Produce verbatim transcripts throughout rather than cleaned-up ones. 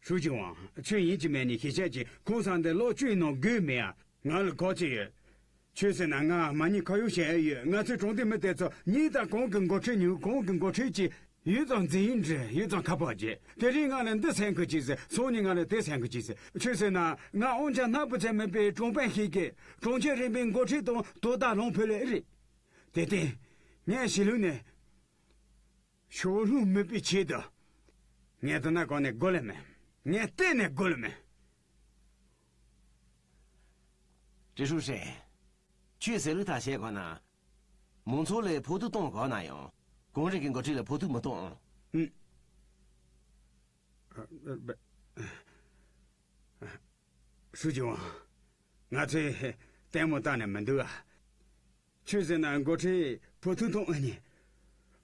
ཧྲུའུ་ཅི་ཝང་། ཁྱོད་ཡིན་གཅིག་མིན་གཉིས་ཤེས་བྱ་གྱིས་ཁོང་ཚང་འདི་ལོག་སྤྱོད་ཡིན་ནོ་དགོས་མེད་ཨ། ང་ལ་ཁག་ཅིག་ཡོད། ཁྱོད་ཟེར་ན་ང་མ་ཉེས་ཁ་གཡོག་བྱས་ཡོད། ང་ཚོའི་གྲོང་སྡེའི་མི་དེ་ཚོ་ཉིན་ལྟར་གང་གི་འགོ་ཁྲིད་ཉོ། གང་གི་འགོ་ཁྲིད་ཀྱིས་ཡུད་ཙམ་འཛིང་འདྲི། ཡུད་ཙམ་ཁ་པར་བརྗེ། དེ་རིང་ང་ལ་འདི་སེམས་ཁུར་གྱིས་ཟེར། སང་ཉིན་ང་ལ་དེ་སེམས་ཁུར་གྱིས་ཟེར། ཁྱོད་ཟེར་ན་ང་དབང་ཆ་སྣ་བུ་ཚད་མེད་པའི་གྲོང་དཔོན་ཞིག་གིས་གྲོང་ཁྱེར་རིམ་པའི་འགོ་ཁྲིད་དང་དོ་བདག་ལོངས་ཕུལ་ལེ་རེད། དེ་སྟེང་ངས་ཞི་ལུ་ནས་ཤོར་ལྷུང་མེད་པའི་ཆེད་དུ། ངས་དེ་ན་གོ་ནས་དགོས་ལེ་མེད། ངས་གཏན་ནས་དགོས་ལེ་མེད། ཀྲི་ཧྲུའུ་ཧྲེང་། ཁྱོད་ཟེར་ལུགས་ཐག་བྱེད་དགོས་ན། མང་ཚོགས་ལ་ཕོག་ཐུག་གཏོང་དགོས་ན་ཡང་། གངས་རི་གི་འགོ་ཁྲིད་ལ་ཕོག་ཐུག་མི་གཏོང་། ཧུམ། ཧྲུའུ་ཅི་ཝང་། ང་ཚོས་ལྟད་མོ་བལྟས་ནས་མི་འདུག་ཨ། ཁྱོད་ཟེར་ན་འགོ་ཁྲིད་ཕོག་ཐུག་གཏོང་ཨ་ནི།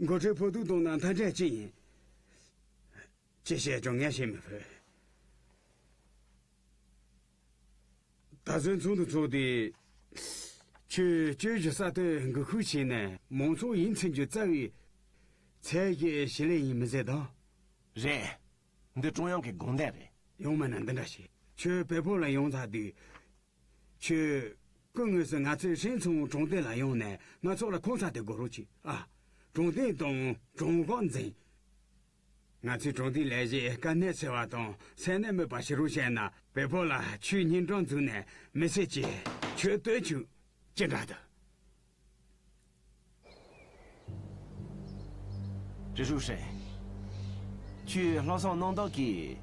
འགོ་ཁྲིད་ཕོག་ཐུག་གཏོང་ན་མཐའ་འབྲས་ཅི་ཡིན། ཅི་བཤད་ཀྱང་ངས་ཤེས་མི་ཕོད། ད་གཟོད་ཚོགས་འདུ་ཚོགས་ཏེ། ཁྱོད་བཅོས་བསྒྱུར་གསར་གཏོད་འགུལ་ཤུགས་ཆེ་ནས་མང་ཚོགས་ཡིད་ཚིམ་རྒྱུ་རྩ་བའི་ཚད་གཞི་ཞིག་ལས་ཡིན་མི་ཟེར་དང་། རེད། འདི་ཀྲུང་དབྱང་གི་དགོངས་དོན་རེད། ཡང་མིན་ན་འདི་འདྲ་ཞིག་ཁྱོད་བལ་པོ་ལ་ཡོང་ཚར་དུས། ཁྱོད་སྐུ་དངོས་སུ་ང་ཚོའི་ཧྲེང་ཚང་གྲོང་སྡེ་ལ་ཡོང་ནས་སྣ་ཚོགས་ལ་ཁོང་ཚ་དེ་དགོས་རོགས་གྱིས་ཨ། གྲོང་སྡེ་དང་གྲོང་གོ་འཛིན། ང་ཚོའི་གྲོང་སྡེའི་ལས་གཞི་དཀའ་གནད་ཆེ་བ་དང་སེམས་ནད་མེད་པ་ཞིག་རོགས་བྱས་ན། བལ་པོ་ལ་ཁྱོད་སྙིང་གྲགས་འཛུགས་ནས་མི་སེར་གྱིས་ཁྱོད་བསྟོད་ཆུག་ཅི་འདྲ་འདུག་ཀྲི་ཧྲུའུ་ཧྲེང་། ཁྱོད་ལྷག་བསམ་རྣམ་དག་གིས་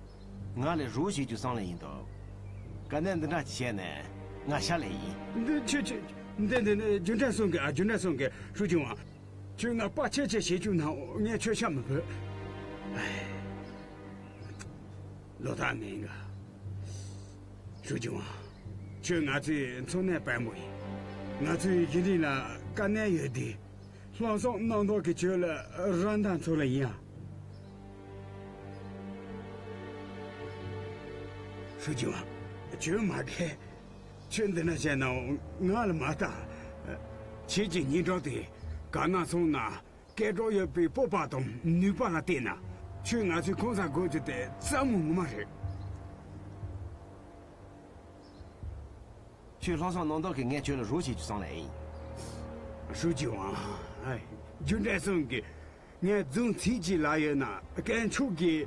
ང་ལ་རོགས་བྱེད་རྒྱུ་བསམ་ལེ་ཡིན་དོ། དཀའ་གནད་འདི་འདྲ་ཅིག་བྱས་ནས་ང་ཤ་ལེ་ཡིན། འདི་ཁྱོད་ཁྱོད། འདི་འདི་འདི་རྒྱུ་འབྲས་གསུང་གི་ཨ། རྒྱུ་འབྲས་གསུང་གི་ཧྲུའུ་ཅི་ཝང་། ཁྱོད་ང་དཔའ་ཆེ་ཆེ་བྱེད་རྒྱུ་ན་ངས་ཁྱོད་ཤ་མི་ཕོད། ལོ་ཐག་མིན་ག་ཧྲུའུ་ཅི་ཝང་། ཁྱོད་ང་ཚོའི་འཚོ་གནས་དཔལ་མོ་ཡིན། ང་ཚོའི་ཡུན་རིང་ལ་དཀའ་གནད་ཡོད་དུས། ལྷག་བསམ་རྣམ་དག་གིས་ཁྱོད་ལ་རང་དང་ཚོ་ལ་ཡིན་ཡང་། ཧྲུའུ་ཅི་ཝང་། ཁྱོད་མ་གས། ཁྱོད་འདི་འདྲ་བྱས་ན་ང་ལ་མ་ལྟ། ཁྱེད་ཀྱི་སྙིང་གྲགས་དེ་ག་ན་སོང་ན། སྐད་གྲགས་ཡོད་པའི་སྤོབས་པ་དང་ནུས་པ་ལ་བརྟེན་ན། ཁྱོད་ང་ཚོའི་ཁོང་ས་དགོས་རྒྱུ་དེ་རྩ་མོ་ངོ་མ་རེད། ཁྱོད་ལྷག་བསམ་རྣམ་དག་གིས་ངས་ཁྱོད་ལ་རོགས་བྱེད་རྒྱུ་བསམ་ལེ་ཡིན། ཧྲུའུ་ཅི་ཝང་། ཨ། རྒྱུ་འབྲས་གསུམ་གྱི་ངས་རྫུན་ཚིག་གཅིག་ལབ་ཡོད་ན་དཀོན་མཆོག་གིས།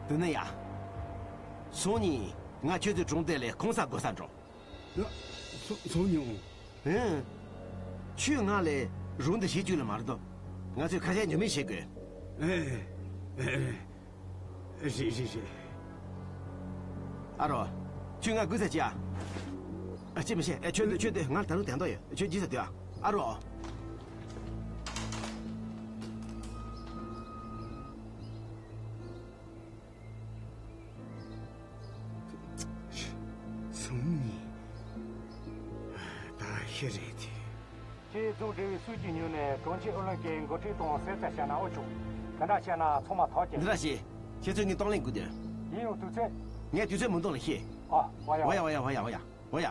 དེ་ནི་ཡ། སང་ཉིན་ང་ཁྱོད་ཚོའི་གྲོང་སྡེ་ལ་ཁོང་ས་དགོས་ས་འགྲོ། སང་ཉིན། ཨེ། ཁྱོད་ང་ལ་རོགས་འདི་བྱེད་རྒྱུ་ལ་མ་རེད་དོ། ང་ཚོས་ཁ་ཤས་ཉོ་མེད་བྱེད་དགོས། ཨེ། ཨེ། རེད་རེད་རེད། ཨ་རོ། ཁྱོད་ང་སྒུག་ས་ཅི་ཨ། ཨ་ཅི་མི་ཤེས། ཨེ་ཁྱོད་ཁྱོད་དེ་ང་ད་རུང་དན་ཏོ་ཡོད། ཁྱོད་ཅི་ས་དུས་ཨ། ཨ་རོ། སང་ཉིན། ད་ཤི་རེད་དེ། ཁྱེད་ཚོ་འབྲེལ་བའི་སུས་ཀྱིས་ཉོས་ནས་གྲོང་ཁྱེར་ཨོ་ལོན་ཀའི་འགོ་ཁྲིད་དང་སེ་ཚ་བྱས་ན་ཨོ་ཆོག་དེ་འདྲ་བྱས་ན་ཚང་མ་ཐག་གཅོད། འདི་འདྲ་བྱེད། ཁྱེད་ཚོས་ངའི་གཏོང་ལེན་དགོས་དོན། ཡིན་ཡང་དུས་ཚོད། ངས་དུས་ཚོད་མི་འདང་ལ་ཤེས། ཨ། ཨོ་ཡ། ཨོ་ཡ་ཨོ་ཡ་ཨོ་ཡ་ཨོ་ཡ་ཨོ་ཡ།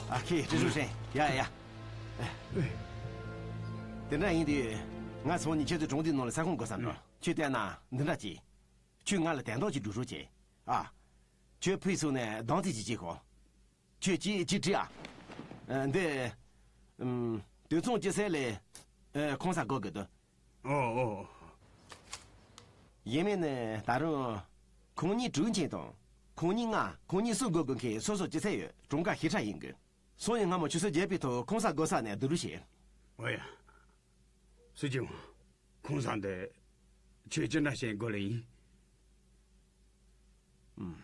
ཨ་ཁེ་ཀྲི་ཧྲུའུ་ཧྲེང་། ཡ་ཡ་ཡ། དེ་འདྲ་ཡིན་དུས། ང་སང་ཉིན་ཁྱེད་ཚོའི་གྲོང་སྡེའི་ནང་ལ་ས་ཁོངས་བགོ་བསམ་འགྲོ། ཁྱོད་བལྟས་ན་འདི་འདྲ་ཅིག་ཁྱོད་ང་ལ་དན་ཏོག་ཅིག་སྒྲུབ་རོགས་བྱེད་ཨ། ཁྱོད་ཕུད་སོང་ནས་གདམ་ཚིག་ཅིག་བྱེད་ཤོག་ཁྱོད་ཅིག་ཅིག་བྲིས་ཨ། འདི། ཨམ། དུད་ཚང་སྐྱེད་ཚལ་ལ་ཁོང་ས་དགོས་དགོས་དོ། ཨོ་ཨོ། ཡིན་མིན་ནི་ད་རུང་ཁོང་གཉིས་དྲུག་མཁན་དང་། ཁོང་གཉིས་ལྔ། ཁོང་གཉིས་གསུམ་དགོས་དགོས་མཁན་སོ་སོ་སྐྱེད་ཚལ་ཡོད། གྲངས་ཀ་ཞེ་དྲག་ཡིན་དགོས། སང་ཉིན་སྔ་མོ་ཆུ་ཚོད་བརྒྱད་པའི་ཐོག་ཁོང་ས་དགོས་ས་ནས་བསྡུ་རུབ་བྱེད། ཨོ་ཡ། སུ་ཅི་ཝང་། ཁོང་ས་འདི་ཁྱོད་ཅི་འདྲ་བྱེད་དགོས་ལེ་ཡིན། ཨུམ།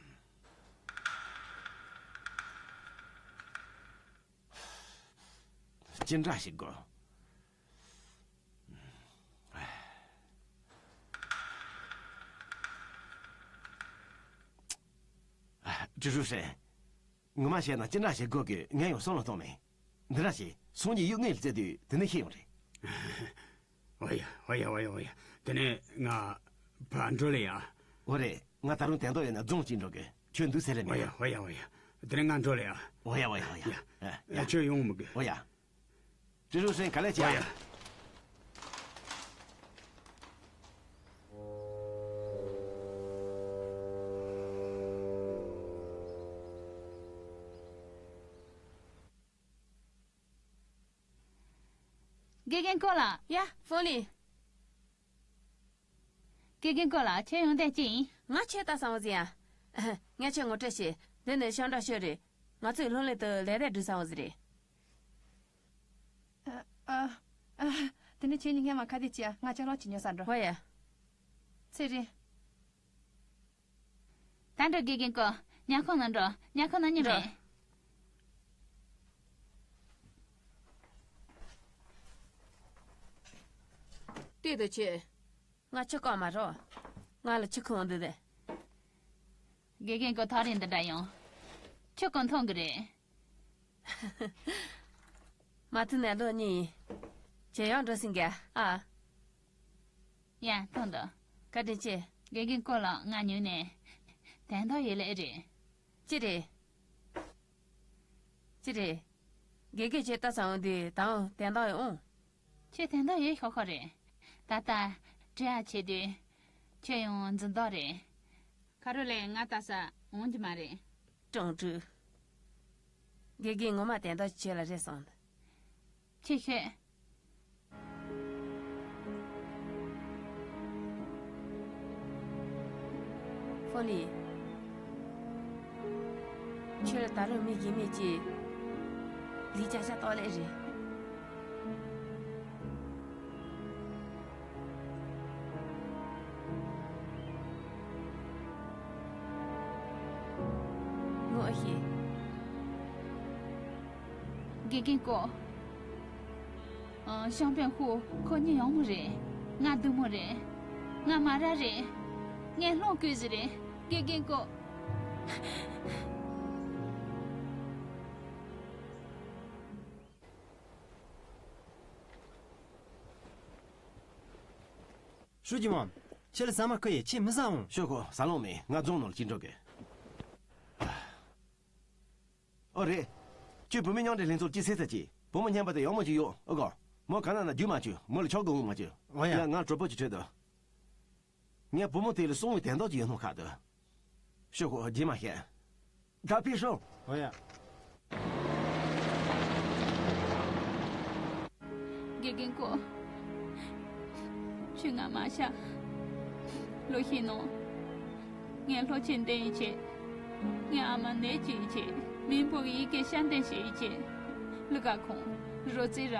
ཅི་འདྲ་བྱེད་དགོས། ཀྲི་ཧྲུའུ་ཧྲེང་། ངོ་མ་བཤད་ན་ཅི་འདྲ་བྱེད་དགོས་ཀྱི་ངས་ཡང་བསམ་བློ་གཏོང་མེད། འདི་འདྲ་བྱེད། སང་ཉིན་གཡུག་ངས་བཙལ་དུས་དེ་ནས་ཤེས་ཡོང་རེད། ཨོ་ཡ་ཨོ་ཡ་ཨོ་ཡ་ཨོ་ཡ། དེ་ནས་ང་ཕར་འགྲོ་ལེ་ཡ། ཨོ་རེད། ང་ད་རུང་དན་ཏོག་ཡོད་ན་རྫོང་གཅིག་འགྲོ་དགོས། ཁྱོད་འདུག་ཟེར་ལེ་མེད། ཨོ་ཡ་ཨོ་ཡ་ཨོ་ཡ། དེ་ནས་ང་འགྲོ་ལེ་ཡ། ཨོ་ཡ་ཨོ་ཡ་ཨོ་ཡ། ཡ། ཡ། ཁྱོད་ཡོང་མི་དགོས། ཨོ་ཡ། ཀྲི་ཧྲུའུ་ཧྲེང་ག་ལེ་བྱེད་ཨོ་ཡ། ཡ། དགེ་རྒན་སྐོར་ལ། ཡ། ཧྥུང་ལི། དགེ་རྒན་སྐོར་ལ་ཁྱོད་ཡོང་དེ་ཅི་ཡིན། ང་ཁྱོད་ལྟ་ས་འོང་ཟིན་ཡ། ངས་ཁྱོད་ངོ་སྤྲོད་བྱེད། འདི་ནི་ཤང་ཀྲང་ཤོད་རེད། ང་ཚོའི་སློབ་གླིང་དུ་ལས་རེས་སྒྲུབ་ས་འོང་ཟིན་རེད། ཨ། ཨ། ཨ། དེ་ནི་ཁྱེད་གཉིས་སྔན་མ་ཁ་བརྡ་བྱས་ང་ཅག་ལོག་ཅིག་ཉོ་ས་འགྲོ། ཧོ་ཡ། ཚེ་རིང་། ད་འགྲོ་དགེ་རྒན་སྐོར། ཉལ་ཁང་ནང་འགྲོ། ཉལ་ཁང་ནང་མྱི་མེད། འགྲོ། ལྟོས་དང་ཁྱོད། ང་ཁྱི་བཀག་མ་རོགས། ང་ལ་ཁྱི་ཁུ་འོང་འདུག་དེ། དགེ་རྒན་སྐོར་ཐག་རིང་འདི་འདྲ་ཡོང་། ཁྱི་གང་མཐོང་གི་རེད། མ་ཐུག་ནས་ལོ་གཉིས་ཡིན། ཇེ་ཡང་འགྲོ་ཟིན་ག་ཨ། ཡ་མཐོང་འདུག་བཀའ་དྲིན་ཆེ། དགེ་རྒན་སྐོར་ལ་ང་ཉུལ་ནས། དན་ཐོག་ཡོད་ལེ་རེད། ཅི་རེད། ཅི་རེད། དགེ་རྒན་ཁྱེད་ལྟ་ས་འོང་དུས་ད་འོང་དན་ཐོག་ཡོད་འོང་། ཁྱོད་དན་ཐོག་ཡོད་ཤོག་ཤོག་རེད། ད་ལྟ་བྲེལ་བ་ཆེ་དུས། ཁྱོད་ཡང་འཛིན་ཐོག་རེད། ཁ་རོ་ལས་ང་ལྟ་ས་འོང་གི་མ་རེད། ཀྲང་ཀྲུའུ། དགེ་རྒན་ངོ་མ་དན་ཐོག་ཁྱོད་ལ་རེད་སོང་། ཁྱེད་ཤོད། ཧྥུང་ལི། ཁྱོད་ད་རུང་མི་གཞན་མེད་ཅེས། ལི་ཅ་ཅ་ཏོག་ལེ་རེད། ངོ་ཤེས། དགེ་རྒན་སྐོར། ཨ། ཤང་པན་ཧུ་ཁོ་གཉིས་ཡག་མོ་རེད། ང་སྡུག་མོ་རེད། ང་མ་ར་རེད། ངས་སློང་དགོས་ཟེར་རེད། དགེ་རྒན་སྐོར། ཧྲུའུ་ཅི་མ། ཁྱེད་ལ་ཟ་མ་ཁུ་ཡེ་ཁྱེད་མི་ཟ་འོང་། ཤོག་གོ་ཟ་ལོང་མེད། ང་རྫོང་ནང་ལ་ཅིག་འགྲོ་དགོས། ཨོ་རེད། ཁྱོད་བུད་མེད་མཉམ་འབྲེལ་ལྷན་ཚོགས་ཅི་ཟེར་ཟེར་གྱིས། བུ་མོ་སྙན་པ་དེ་ཡག་མོ་ཅིག་ཡོད་ཨོ་གོ། མོ་ག་ན་ན་རྒྱུག་མ་བཅུག་མོ་ལ་ཆོག་གོ་འུ་མ་བཅུག་ཨོ་ཡ། ཡ་ང་གྲོགས་པོ་ཅིག་ཁྲིད་དོ། ངས་བུ་མོ་དེ་ལ་སོང་བའི་དན་ཐོག་ཅིག་ཡོད་ནོ་ཁ་དོ། ཤོག་གོ་རྗེས་མ་བཤད། ད་ཕེབས་སོང་། ཨོ་ཡ། དགེ་རྒན་སྐོར། ཁྱོད་ང་མ་བཞག་ལོ་ཤས་ནང་། ངས་སློབ་ཆེན་འདི་ཡི་ཆེད། ངའི་ཨ་མ་ནད་ཅིག་ཡི་ཆེད། མིང་པོ་གི་ཡི་གེ་ཤ་འདན་ཞིག་ཡི་ཆེད། ལུ་ག་ཁོང་རོ་རྩེ་ར་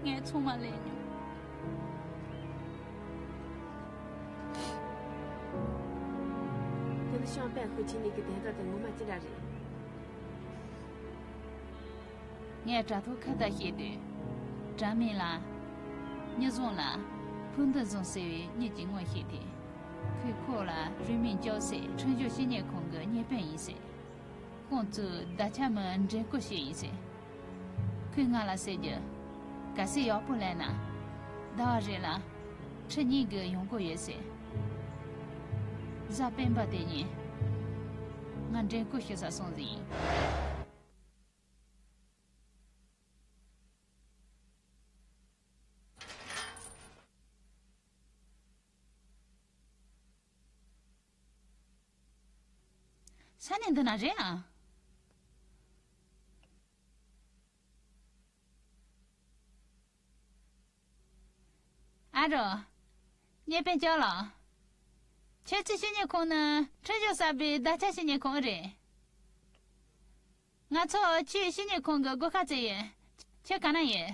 བ། ངས་ཚང་མ་ལས་མྱོང་། དེ་ནི་ཤང་པན་ཧུ་ཁྱེད་གཉིས་ཀྱི་དན་རྟགས་དེ་ངོ་མ་ཅི་འདྲ་རེད། ངས་དྲ་ཐོག་ཁ་བརྡ་བཤད་དུས། དྲ་མིག་ལ། མྱི་བཟང་ལ། ཕུགས་འདུན་བཟང་ཟེར་བའི་མྱི་གཅིག་ངོ་ཤེས་ཏེ། ཁོས་ཁོ་ལ་རུས་མིང་ཅའོ་ཟེར་ཁྲིན་ཆུ་བཤེས་གཉེན་ཁང་གི་གཉེར་དཔོན་ཡིན་ཟེར། ཁོང་ཚོས་ད་ཆ་མི་འདྲེན་བསྐོ་བྱས་ཡིན་ཟེར། ཁོས་ང་ལ་ཟེར་རྒྱུ། གལ་སྲིད་ཡག་པོ་ལས་ན། ཟླ་བ་རེ་ལ། ཁྲི་གཉིས་ཀྱི་ཡོང་སྒོ་ཡོད་ཟེར། གཟའ་སྤེན་པ་དེ་ཉིན། ང་འདྲེན་བསྐོ་ཞུ་ས་སོང་ཟིན་ཡིན། ས་གནས་འདི་ན་རེད་ཨ། ཨ་རོ། གཉེར་དཔོན་ཅོ་ལགས། ཁྱེད་ཚོའི་བཤེས་གཉེན་ཁང་ནི་ཁྲིན་ཆུ་གསར་པའི་བརྡ་ཆད་བཤེས་གཉེན་ཁང་རེད། ང་ཚོ་ཁྱེད་བཤེས་གཉེན་ཁང་གི་སྒོ་ཁ་བཙལ་ཡོད། ཁྱེད་ག་ན་ཡོད།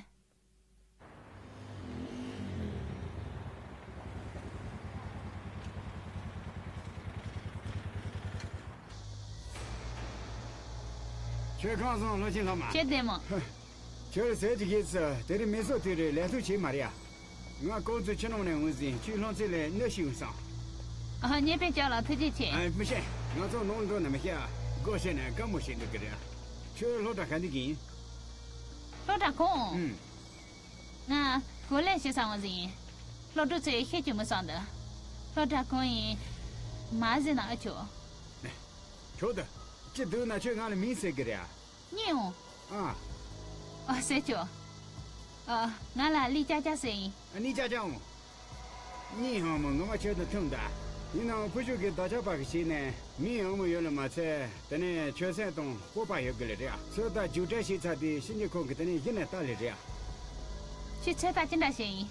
ཁྱོད་གང་སོང་བློན་ཆེན་ལྷ་མ། ཁྱེད་བདེ་མོ། ཧ། ཁྱོད་ཟས་ཀྱི་གེ་སི་དེ་རིང་མི་སོ་དེ་རེ་ལས་ཐུག་བྱེད་མ་རེད་ཡ། ང་ཀོང་ཙུའུ་ཕྱི་ནང་ནས་འོང་ཟིན་ཁྱོད་སློང་ཚེ་ལས་གནོད་ཤིག་ཡོང་སོང་། ཨ་གཉེར་དཔོན་ཅོ་ལགས་ཐུགས་རྗེ་ཆེ། ཨ་མི་ཤེས། ང་ཚོ་ནང་འགྲོ་ན་མི་ཤེས་ཨ། སྒོ་ཕྱེ་ནས་དགའ་མོ་ཞིག་འདུག་གི་རེད། ཁྱོད་སློབ་གྲྭ་ག་འདི་གིན། སློབ་གྲྭ་གང་། ཨུམ། ང་གོ་ལེན་བྱེད་ས་འོང་ཟིན། སློབ་ཕྲུག་ཚོས་ཤེས་རྒྱུ་མི་སོང་འདུག་སློབ་གྲྭ་གང་ཡིན། མ་ཟེར་ན་ཨ་ཆོག་ཁྱོད་ད། ཅི་འདུག་ན་ཁྱོད་ང་ལ་མིང་ཟེར་གི་རེད་ཨ། གཉིས་འོང་། ཨ། ཨ་ཟེར་ཆོག་ཨ། ང་ལ་ལི་ཅ་ཅ་ཟེར་ཡིན། ཨ་ནི་ཅ་ཅ་འོང་། གཉིས་འོང་མོ་ངོ་མ་ཁྱོད་དང་མཚུངས་ད། ཡིན་ནའང་ཕུ་ཤུ་གི་བདག་ཅག་པ་གི་ཞིག་ནས་མི་ཡང་མོ་ཡོད་ལ་མ་ཚད། དེ་ནས་ཆོད་སེམས་དང་སྤོབས་པ་ཡོད་དགོས་ལེ་རེད་ཨ། ཚོད་ལྟ་རྒྱུགས་སྤྲད་ཞིག་ཚར་དུས་ཕྱི་ཉིན་ཁོང་གི་དེ་ནས་གཞི་ནས་ལྟ་ལེ་རེད་ཨ། ཁྱོད་ཚོད་ལྟ་ཅི་འདྲ་བྱས་ཡིན།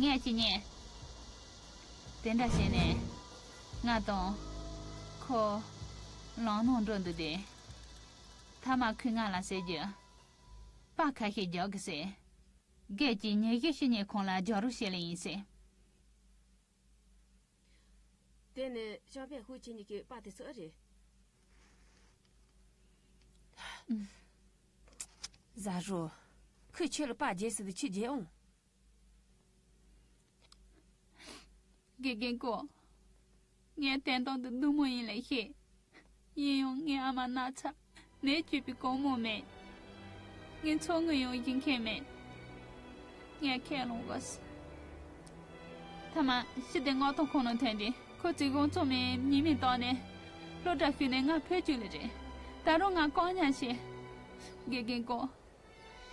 ངས་ཅི་ཉན། དེ་འདྲ་བྱས་ནས་ང་དང་ཁོ་ལམ་ནང་འགྲོ་འདུག་དེ། ཐ་མ་ཁོས་ང་ལ་ཟེར་རྒྱུ། པར་ཁ་ཤས་རྒྱག་གི་ཟེར། སྒེར་གྱི་ཉིན་བཞི་ཕྱི་ཉིན་ཁོང་ལ་རྒྱག་རོགས་བྱེད་ལེ་ཡིན་ཟེར། དེ་ནི་ཤང་པན་ཧུའུ་ཁྱེད་གཉིས་ཀྱི་པར་དེ་ཚོ་ཨེ་རེད། ཟ་རོ། ཁོས་ཁྱོད་ལ་པར་རྒྱག་ཟེར་དུས་ཁྱོད་རྒྱག་འོང་། དགེ་རྒན་སྐུ། ངས་དོན་དག་འདི་སྡུག་མོ་ཡིན་ལེ་ཤེས། ཡིན་ཡང་ངའི་ཨ་མ་ན་ཚ། ནད་བཅོས་པའི་སྒོར་མོ་མེད། ངས་འཚོ་དངུལ་ཡང་བྱིན་མཁན་མེད། ངས་ཁས་ལོངས་དགོས། ཐ་མ་ཕྱི་དེ་མངགས་ཐོ་ཁོང་ནང་ཐོན་ཏེ་ཁོ་ཙི་གོང་ཚོ་མའི་ཉི་མའི་ཐོག་ནས་སློབ་གྲྭ་ཞུགས་ནས་ང་ཕུད་བཅུག་ལེ་རེད། ད་རུང་ང་བཀག་ཉར་བྱས། དགེ་རྒན་སྐུ།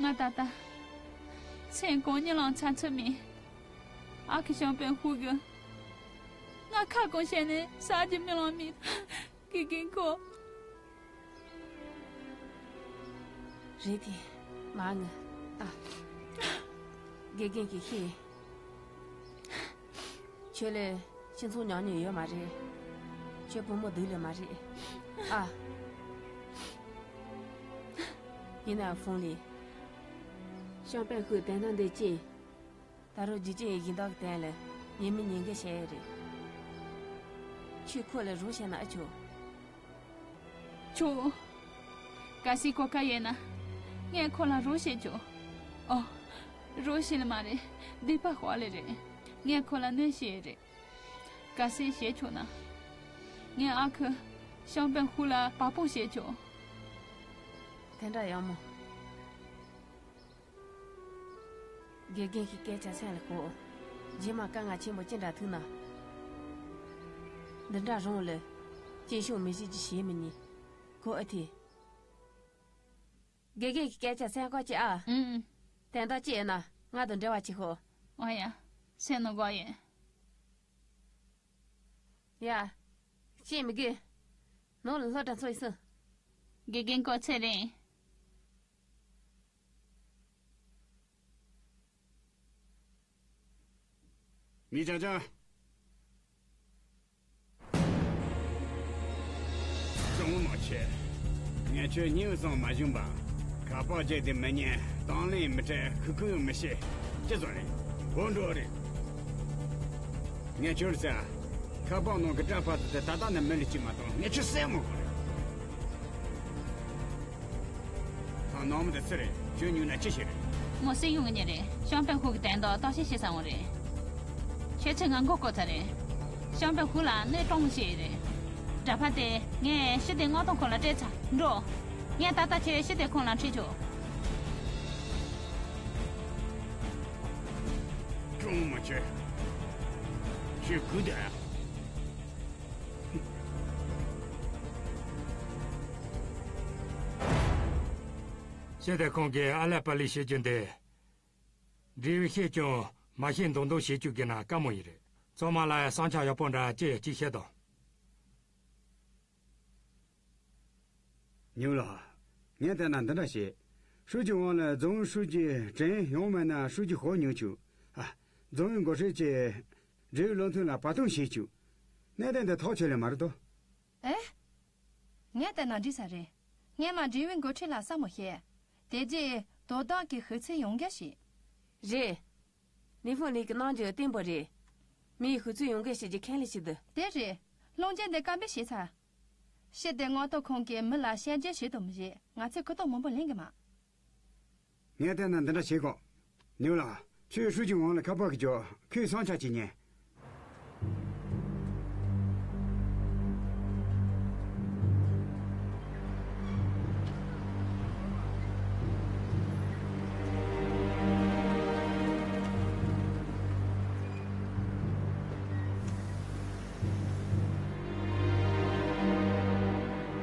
ང་ད་ལྟ་སེམས་གང་གཉིད་ལམ་ཚ་ཚུད་མེད། ཨ་ཁུ་ཤང་པན་ཧུའུ་གིས་ང་ཁ་སྐོང་བྱས་ནས་ཟ་རྒྱུ་མི་ལང་མེད། དགེ་རྒན་སྐུ། རེད་དེ། མ་ངུ། ཨ། དགེ་རྒན་གྱིས་ཤེས། ཁྱོད་ལ་ཁྱིམ་ཚང་ཉམས་མྱོང་ཡོད་མ་རེད། ཁྱོད་བུ་མོ་སྡུག་ལེ་མ་རེད། ཨ། ཡིན་ནའང་ཧྥུང་ལི། ཤང་པན་ཧུའུ་དོན་དག་འདི་ཅི། ད་རུང་རྒྱུ་རྐྱེན་ཡི་བཞིན་བདག་གི་དོན་ལ་ཉེས་མི་ཉེས་འགེལ་བྱས་ཡོད་རེད། ཁྱོས་ཁོ་ལ་རོགས་བྱས་ན་ཨེ་ཆོག་ཆོག་གལ་སྲིད་གོ་སྐབས་ཡོད་ན། ངས་ཁོ་ལ་རོགས་བྱེད་ཆོག་ཨོ། རོགས་བྱེད་ལེ་མ་རེད། སྡིག་པ་དཔག་ལེ་རེད། ངས་ཁོ་ལ་གནོད་བྱས་ཡོད་རེད། གལ་སྲིད་བྱེད་ཆོག་ན། ངས་ཨ་ཁུ་ཤང་པན་ཧུའུ་ལ་བག་ཕེབས་བྱེད་ཆོག་དེ་འདྲ་ཡག་མོ། དགེ་རྒན་གྱི་སྐད་ཆ་སེམས་ལ་གོ། རྗེས་མ་དཀའ་ངལ་ཆེན་པོ་ཅི་འདྲ་ཐུག་ན། འདི་འདྲ་རང་ལ་སྐྱིད་ཤོས་མི་བྱེད་ཀྱི་བྱེད་མི་ཉན། གོ་ཨ་ཐི། དགེ་རྒན་གྱི་སྐད་ཆ་སེམས་ཁོག་ཅིག་ཨ། ཨུམ། དོན་དག་ཅི་ཡོད་ན་ང་དང་འབྲེལ་བ་བྱེད་ཤོག་ཨོ་ཡ། སེམས་ནང་དགོས་ཡོད། ཡ། ཅི་མི་དགོས། ནང་ལ་སློབ་གྲྭ་ཚོགས་ཡིན་སོང་། དགེ་རྒན་སྐུ་ཚེ་རིང་། མི་ཅག་ཅག་ཅུང་མ་ཆེ། ངས་ཁྱོད་སྙིང་བཟང་མ་བྱུང་པ། ཁ་པར་བརྒྱབ་དེ་མི་ཉན། དང་ལེན་མི་སྤྲད། ཁུ་ཁུ་ཡང་མི་བཤད། ཅི་ཙམ་རེད། འོ་འགྲོ་རེད། ངས་ཁྱོད་ཟེར། ཁ་པར་ནང་གི་སྐྲ་ཕར་ཚུར་དེ་ད་ལྟ་ནས་མི་ལ་གཅིག་མ་གཏོགས་ངས་ཁྱོད་བསད་མ་དགོས་རེད། ད་ནང་མི་དེ་སུ་རེད། ཁྱོད་ཉོས་ན་ཅི་ཞིག་རེད། མོ་སྲིད་གཞུང་གི་མྱི་རེད། ཤང་པན་ཧུའུ་གི་དོན་དག་བརྟག་དཔྱད་བྱེད་ས་འོང་རེད། ཁྱོད་ཚོས་ང་མགོ་སྐོར་ཚར་རེད། ཤང་པན་ཧུའུ་ལ་གནོད་གཏོང་བྱས་ཡོད་རེད། སྒྲ་ཕབ་དེ་ངས་ཕྱི་དེ་མངགས་ཐོ་ཁོང་ལ་སྤྲད་ཚར། འགྲོ། ངས་ད་ལྟ་ཁྱོད་ཕྱི་དེ་ཁོང་ལ་འཁྲིད་ཆོག་ཅུང་མ་ཆེ། ཁྱོད་སྒུག་དང་། ཕྱི་དེ་ཁོང་གིས་ཨ་ལས་པ་ལི་བྱེད་རྒྱུ་འདི། འབྲས་བུ་ཤེས་ཀྱང་མ་ཤེས་མདོག་མདོག་བྱེད་རྒྱུ་གི་ན་དཀའ་མོ་ཡིན་རེད། ཚང་མ་ལ་བསམ་འཆར་ཡག་པོ་འདྲ་ཅི་ཡོད་ཅིག་བཤད་དང་། ཉུང་ལགས། ངས་བལྟས་ན་འདི་འདྲ་བྱེད། ཧྲུའུ་ཅི་ཝང་ལ་རྫོང་ཨུའི་ཧྲུའུ་ཅི་དྲན། ཡང་མིན་ན་ཧྲུའུ་ཅི་ཧོ་ཉོ་བཅུག་ཨ། རྫོང་ཨུའི་འགོ་ཁྲིད་ཀྱིས་འབྲེལ་ཡོད་བློ་མཐུན་ལ་བར་སྟོང་བྱེད་བཅུག་གནད་དོན་འདི་ཐག་ཆོད་ལེ་མ་རེད་དོ། ཨེ། ངས་བལྟས་ན་འགྲིག་ས་རེད། སྔོན་མ་འབྲེལ་ཡོད་འགོ་ཁྲིད་ལ་བསམ་བློ་བཤད། དེ་རྗེས་དོ་བདག་གི་ཧུ་ཚུའི་ཡོང་རྒྱུ་ཞིག་རེད། ནི་ཧྥུང་ལི་གི་རྣམ་འགྱུར་བརྟན་པོ་རེད། མིའི་ཧུ་ཚུའི་ཡོང་རྒྱུ་ཞིག་གི་ཁས་ལེན་བྱེད་དུ། དེ་རེད། བློན་ཆེན་དེ་བཀའ་འབེབས་བྱས་ཚར། ཕྱི་དེ་མངགས་ཐོ་ཁང་གི་མི་ལ་བཤད་རྒྱུ་ཞིག་ཏུ་མི་བྱེད། ང་ཚོས་ཁུ་ཐོག་མང་པོ་ལེན་གི་མ། ངས་བལྟས་ན་འདི་འདྲ་བྱེད་དགོས། ཉུང་ལགས། ཁྱོད་ཧྲུའུ་ཅི་ཝང་ལ་ཁ་པར་གི་རྒྱོབ། ཁོས་བསམ་འཆར་ཅིག་ཉན།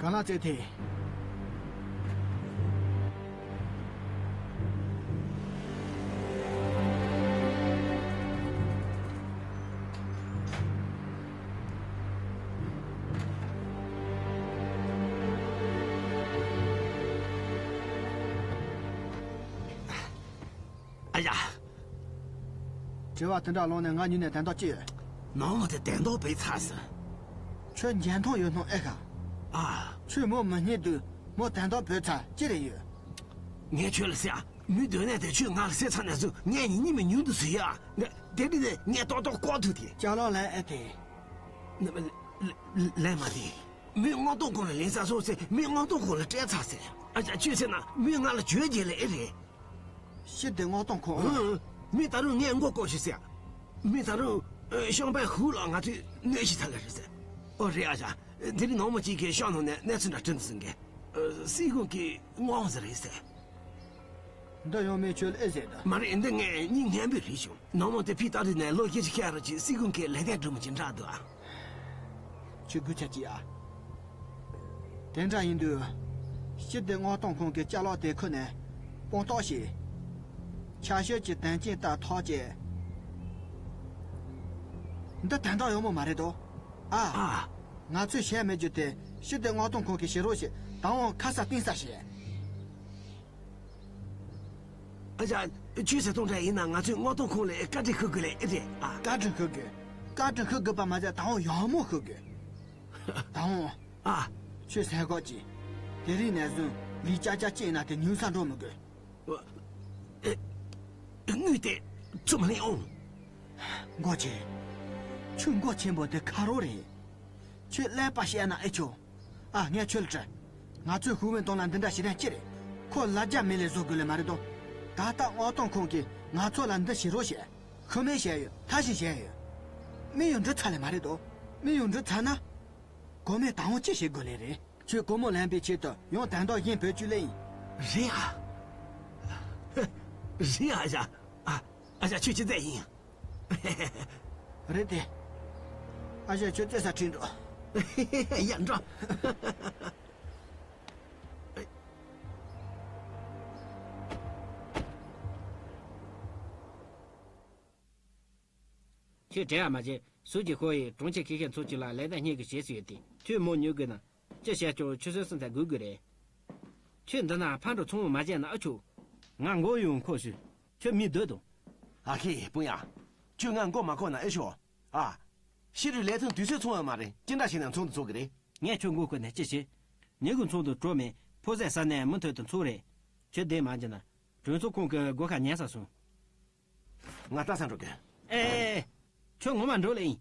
གང་ལ་བཙལ་ཐལ། ཨ་ཡ། དྲི་བ་དེ་འདྲ་ལངས་ནས་ང་མྱུར་ནས་དན་ཐོག་ཅི་ཡོད། ནང་མི་དེ་དན་ཐོག་བུད་ཚར་ཟིན། ཁྱོད་འཇོན་ཐང་ཡོད་སྣང་ཨེ་ཤ། ཨ། ཁྱོད་མོ་མི་རྙེད་དུས་མོ་དན་ཐོག་བུད་ཚར་ཅི་རེད་ཡོད། ངས་ཁྱོད་ལ་ཟེར་ཨ། མི་སྡོད་ནས་དེ་ཁྱོད་ང་ལ་ཟེར་ཚར་ནས་བཟུང་ངས་ཉིན་གཉིས་མི་ཉུང་དུ་ཟེར་ཡ། ངས་དེ་འདྲ་ནས་ངས་ཏོག་ཏོག་ལྐོག་ཐུག་དེ། ཅ་ལག་ལ་ཨེ་དེ། ལན་མ་དེ། མི་མངགས་གཏོང་ཁང་ལ་ལེན་ས་སོང་ཟེར། མི་མངགས་གཏོང་ཁང་ལ་སྤྲད་ཚར་ཟེར། ཨ་ཅག་ཁྱོད་ཟེར་ན་མི་ང་ལ་བརྗོད་རྗེས་ལ་ཨེ་རེད། ཤི་དེ་མངགས་གཏོང་ཁང་། ཨང་། མི་ད་རུང་ངས་མགོ་སྐོར་ཞིག་ཟེར། མི་ད་རུང་ཤང་པའི་ཧུ་ལགས་ང་ཚོས་གནོད་ཞིག་ཐལ་ལ་རེད་ཟེར། ཨོ་རེད་ཨ་ཅག་དེ་རིང་ནང་མི་གཅིག་གིས་ཤང་ནང་ནས་གནས་ཚུལ་འདྲ་དྲན་འདུག་ཟེར་མཁན། སྲིད་གཞུང་གི་དངོས་ཟེར་རེད་ཟེར། འདི་ཡང་མིན་ཁྱོད་ལ་ཨེ་ཟེར་ད། མ་རེད། འདི་ངས་སྙིང་ངན་པའི་རེད་བྱུང་། ནང་མི་དེ་ཕི་ཏཱ་རི་ནས་ལོ་བཞི་ཞིག་ཤར་རོགས་ཀྱིས་སྲིད་གཞུང་གི་ལས་དོན་སྒྲུབ་མི་ཅི་འདྲ་འདུག་ཨ། ཁྱོད་སྒུག་ཆ་ཅི་ཨ། དེ་འདྲ་ཡིན་དུས། ཤི་དེ་མངགས་གཏོང་ཁང་གི་ཅ་ལག་དེ་ཁུར་ནས་སྤུངས་ཐོག་བྱས། ཆ་ཤས་ཀྱི་དོན་རྐྱེན་ལྟར་ཐག་བཅད། འདི་དོན་དག་ཡོང་མོ་མ་རེད་དོ། ཨ། ཨ། ང་ཚོས་བཤད་མེད་རྒྱུ་དེ་ཤི་དེ་མངགས་གཏོང་ཁང་གིས་བྱེད་རོགས་བྱེད་དང་བོ་ཁ་ས་གཏིང་ས་བྱེད། ཨ་ཅག་ཁྱོད་ཟེར་སྟངས་འདྲ་ཡིན་ན་ང་ཚོས་མངགས་གཏོང་ཁང་ལ་བཀའ་འདྲི་ཞུ་དགོས་ལེ་ཨེ་རེད་ཨ། བཀའ་འདྲི་ཞུ་དགོས། བཀའ་འདྲི་ཞུ་དགོས་པ་མ་ཟད་དང་བོ་ཡག་མོ་ཞུ་དགོས། དང་བོ། ཨ། ཁྱོད་ཟས་གོ་ཅི། དེ་རིང་ནས་བཟུང་ལས་ཅག་ཅག་ཅིག་ན་དེ་ཉུང་ས་འགྲོ་མི་དགོས། ཨེ། དངུལ་དེ་ཚུར་མི་ལེན་ཨང་། མགོ་ཆེ། ཁྱོད་མགོ་ཆེན་པོ་དེ་ཁ་རོག་རེད། ཁྱོད་ཀླད་པ་བཤད་ན་ཨེ་ཆོག་ཨ། ངས་ཁྱོད་ལ་དྲི། ང་ཚོས་ཧུའུ་ཝེན་ཏོང་ལ་འདི་འདྲ་བྱེད་དོན་ཅི་རེད། ཁོ་ལ་རྒྱ་མི་ལས་བཟོ་དགོས་ལེ་མ་རེད་དོ། ད་ལྟ་མངགས་གཏོང་ཁང་གིས་ང་ཚོ་ལ་འདི་བྱེད་རོགས་བྱས། ཤུ་མེད་བྱས་ཡོད། ཐ་ཞིག་བྱས་ཡོད། མི་ཡོད་འགྲོ་ཚར་ལེ་མ་རེད་དོ། མི་ཡོད་འགྲོ་ཚར་ན། གོ་མེད་དང་བོ་ཅི་བྱེད་དགོས་ལེ་རེད། ཁྱོད་སྒོར་མོ་ལེན་པའི་ཆེད་དུ་ཡང་དོན་དག་གཞན་བོད་བཅུ་ལེན་ཡིན། རེད་ཨ། རེད་ཨ་ཞག་ཨ། ཨ་ཞག་ཁྱོད་ཅི་ཟེར་ཡིན། རེད་དེ། ཨ་ཞག་ཁྱོད་བཙལ་ས་ཁྲིད་འགྲོ། ཡ་འགྲོ། ཁྱོད་བྲེལ་བ་མ་བྱེད། སུ་ཅི་ཁོ་ཡིས་གྲོང་ཁྱེར་ཁེ་ཤེ་ཚོ་གཅིག་ལ་ལས་ཀ་གཉེར་གི་བྱེད་སྲིད་ཡོད་དེ། ཁྱོད་མོ་ཉོ་དགོས་ན་ཅི་བྱས་ཀྱང་ཆུ་སོན་སོན་ཐད་དགོས་དགོས་རེད། ཁྱོད་འདི་ན་ཕར་འགྲོ་ཚང་མ་མ་བྱས་ན་ཨ་ཆོག་ང་མགོ་ཡོང་ཁོ་ཞུ། ཁྱོད་མི་སྡོད་དང་། ཨ་ཁེ་སྤུན་ཡ། ཁྱོད་ང་མགོ་མ་འཁོར་ན་ཨེ་ཤོག་ཨ། ཤི་རུ་ལས་དོན་དུས་ཚོད་ཚང་ཡོད་མ་རེད། ཅི་འདྲ་བྱས་ནས་ཚོང་དུ་ཚུགས་གི་རེད། ངས་ཁྱོད་མགོ་བསྐོར་ནས་ཅི་བྱེད། ཉིན་གུང་ཚོང་དུ་འགྲོ་མེད། ཕོ་ཟས་ཟ་ནས་མུ་མཐུད་དུ་འཚོ་རེད། ཁྱོད་བསྡད་མ་བྱས་ན། གྲོས་ཚོགས་ཁོང་གི་སྒོ་ཁ་ཉན་ས་སོང་། ང་ལྟ་ས་འགྲོ་གི། ཨེ། ཁྱོད་ངོ་མ་འགྲོ་ལེ་ཡིན།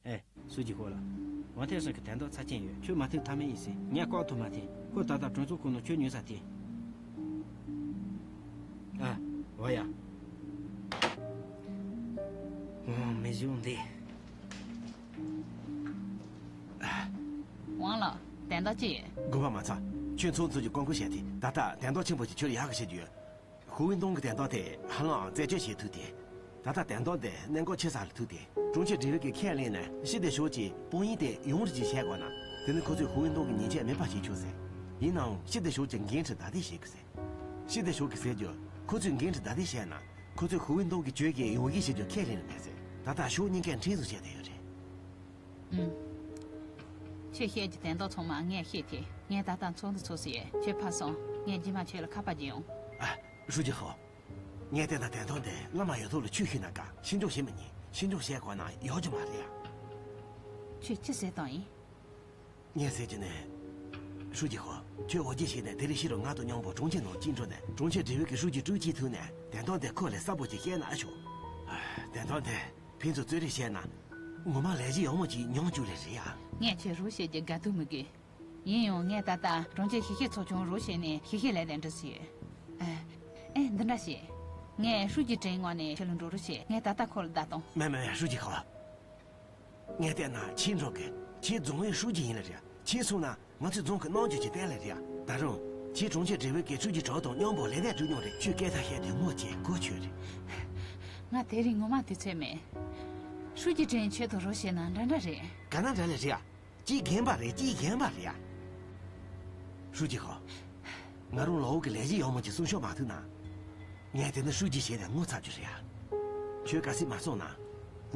ཨེ། སུ་ཅི་ཁོ་ལ། ཝང་ཐེ་སོང་གི་དན་ཐོག་ཚར་ཆེན་ཡོད། ཁྱོད་མ་ཐུག་ཐབས་མེད་ཡིན་ཟེར། ངས་ལྐོག་ཐུག་མ་ཐེ། ཁོ་ད་ལྟ་གྲོས་ཚོགས་ཁོ་ནང་ཁྱོད་ཉོས་ས་ཐེ། ཨ། འོ་ཡ། ཨོ། མི་གཞུང་འདི། ཝང་ལགས། དན་ཐོག་ཅི་ཡོད། དགོས་པ་མ་ཚོམས། ཁྱོད་ཚོགས་གཙོ་གི་སྐུ་མཁོ་བཤད་དེ། ད་ལྟ་དན་ཐོག་ཆེན་པོ་ཞིག་ཁྱོད་ལ་ཡག་གི་བཤད་རྒྱུ་ཡོད། ཧུའུ་ཝེན་ཏུང་གི་དན་ཐོག་དེ་ཧ་ལམ་རྩད་གཅོད་བྱེད་ཐུབ་དེ། ད་ལྟ་དན་ཐོག་དེ་གནད་འགག་ཆེ་ས་ལ་ཐུག་དེ། གྲོང་ཁྱེར་སྒྲིག་བཀོད་ཀྱིས་ཁས་ལེན་ནས་ཤི་དེ་ཤོག་ཅིག་དཔང་ཡིག་དེ་ཡོང་རེ་ཅིག་བྱས་དགོས་ན། དེ་ནི་ཁོ་ཚོས་ཧུའུ་ཝེན་ཏུང་གི་ཉེས་ཆད་མེད་པ་བྱེད་ཆོག་ཟེར། ཡིན་ནའང་ཤི་དེ་ཤོག་ཅིག་འགན་འཁྲི་བདའ་འདེད་བྱེད་དགོས་ཟེར། ཤི་དེ་ཤོག་གིས་ཟེར་རྒྱུ། ཁོ་ཚོས་འགན་འཁྲི་བདའ་འདེད་བྱས་ན། ཁོ་ཚོས་ཧུའུ་ཝེན་ཏུང་གི་གྱོད་གཞི་ཡོང་གཞི་བྱེད་རྒྱུ་ཁས་ལེན་ནི་མེད་ཟེར། ད་ལྟ་ཕྱོགས་གཉིས་ཀས་འགྲན་བསྡུར་བྱས་བསྡད་ཡོད་རེད། ཨུམ། ཁྱོད་བཤད་ཀྱི་དན་ཐོག་ཚང་མ་ངས་ཤེས་ཏེ། ངས་ད་ལྟ་ཚོགས་འདུ་ཚོགས་སུ་ཡོད། ཁྱོད་ཕར་སོང་། ངས་རྗེས་མ་ཁྱོད་ལ་ཁ་པར་བརྒྱབ་ཡོང་། ཨ། ཧྲུའུ་ཅི་ཧོ། ངས་བལྟས་ན་དན་ཐོག་འདི་བླ་མ་ཡོད་ཐོག་ལ་ཆོས་ཞུས་ན་དགའ། ཤིན་སྦྱོང་བྱེད་མི་ཉན། ཤིན་སྦྱོང་བྱེད་དགོས་ན་ཡག་རྒྱུ་མ་རེད་ཡ། ཁྱོད་ཅི་ཟེར་བཏང་ཡིན། ངས་ཟེར་གྱི་ནི། ཧྲུའུ་ཅི་ཧོ། ཁྱོད་འོ་བརྒྱལ་བྱས་ནས་དེ་རིང་ཕྱི་དྲོ་ང་དང་མཉམ་པོ་གྲོང་ཁྱེར་ནང་སྐྱིད་འགྲོ་ནས། གྲོང་ཁྱེར་སྒྲིག་བཀོད་ཀྱི་ཧྲུའུ་ཅི་ཀྲུའུ་ཅི་ཐུག་ནས་དན་ཐོག་འདི་ཁོ་ལ་གསལ་པོ་ཅིག་བཤད་ན་ཨེ་ཆོག་དན་ཐོག་འདི་ཕན་ཚུན་རྩོད་རེས་བྱས་ན། ངོ་མ་ལས་གཞི་ཡག་མོ་ཅིག་མྱོང་བཅུག་ལེ་རེད་ཡ། ངས་ཁྱོད་རོགས་བྱེད་ཀྱི་དགའ་སྡུག་མི་དགོས། ཡིན་ཡང་ངས་ད་ལྟ་གྲོང་ཁྱེར་ཤེ་ཤེ་ཚོགས་ཆུང་རོགས་བྱས་ནས་ཤེ་ཤེ་ལས་དོན་འགྲུབ་སྲིད་ཡོད། ཨ། ཨེ། འདི་འདྲ་བྱེད། ངས་ཧྲུའུ་ཅི་ཀྲེང་ངོས་ནས་ཁྱོད་ལ་འགྲོ་རོགས་བྱེད། ངས་ད་ལྟ་ཁོ་ལ་བརྡ་གཏོང་། མེད་མེད་མེད། ཧྲུའུ་ཅི་ཧོ། ངས་བལྟས་ན་ཁྱེད་འགྲོ་གི། ཁྱེད་རྫོང་ཨུའི་ཧྲུའུ་ཅི་ཡིན་ལེ་རེད། ཁྱེད་སོང་ན་ང་ཚོའི་རྫོང་གི་རྣམ་འགྱུར་ཅིག་བསྟན་ལེ་རེད། ད་རུང་ཁྱེད་གྲོང་ཁྱེར་སྒྲིག་བཀོད་ཀྱི་ཧྲུའུ་ཅི་གྲོགས་དང་མཉམ་པོ་ལས་དོན་སྒྲུབ་མྱོང་རེད། ཁྱོད་སྐད་ཆ་བཤད་དུས་ངོ་ཆེ་གོ་ཆོད་རེད། ང་དེ་རིང་ངོ་མ་དུས་ཚོད་མེད། ཧྲུའུ་ཅི་ཀྲེང་ཁྱོད་དང་རོགས་བྱས་ན་འདྲ་འདྲ་རེད། ག་ན་འདྲ་ལེ་རེད་ཡ། ཅིག་རྒན་པ་རེད། ཅིག་རྒན་པ་རེད་ཡ། ཧྲུའུ་ཅི་ཧོ། ང་རང་ལའོ་གི་ལས་གཞི་ཡག་མོ་ཅིག་སྲུང་སྐྱོབ་མ་ཐུབ་ན། ངས་དེ་ནི་ཧྲུའུ་ཅི་བྱས་ནས་ངོ་ཚ་རྒྱུ་རེད་ཡ། ཁྱོད་གལ་སྲིད་མ་སོང་ན།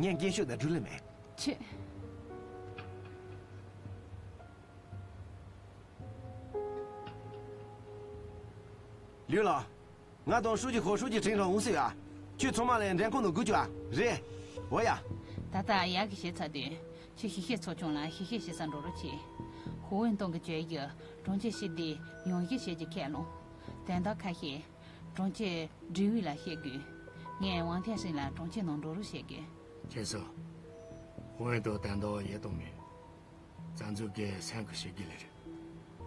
ངས་རྒན་ཤོས་དང་འགྲུལ་ལེ་མེད། ཁྱོད། ལིའུ་ལགས། ང་དང་ཧྲུའུ་ཅི་ཧོ། ཧྲུའུ་ཅི་ཁྲིན་རང་འོང་སྲིད་ཨ། ཁྱོད་ཚང་མ་ལ་འགྲེམས་ཁང་དུ་སྒུག་རྒྱུ་ཨ། རེད། འོ་ཡ། ད་ལྟ་ཡག་གི་བྱས་ཚར་དུས། ཁྱོད་ཞིང་གཤེགས་ཚོགས་ཆུང་ལ་ཞིང་གཤེགས་བྱེད་ས་འགྲོ་རོགས་བྱེད། ཧུའུ་ཝུན་ཏུང་གི་བྱོས་རྒྱུ་གྲོང་ཁྱེར་ཞི་བདེ་ཡོང་རྒྱུ་བྱེད་རྒྱུ་ཁས་བླངས། དོན་དག་ཁ་ཤས་གྲོང་ཁྱེར་སྒྲིག་ཨུ་ལ་བཤད་དགོས། ངས་ཝང་ཐན་ཧྲིན་ལ་གྲོང་ཁྱེར་ནང་འགྲོ་རོགས་བྱེད་དགོས། ཁྱེད་ཚོ། ཧུའུ་ཝུན་ཏུང་དོན་དག་ཡེ་གཏོང་མེད། རྩ་འཛུགས་ཀྱི་སེམས་ཁུར་བྱེད་ཀྱི་ལེ་རེད།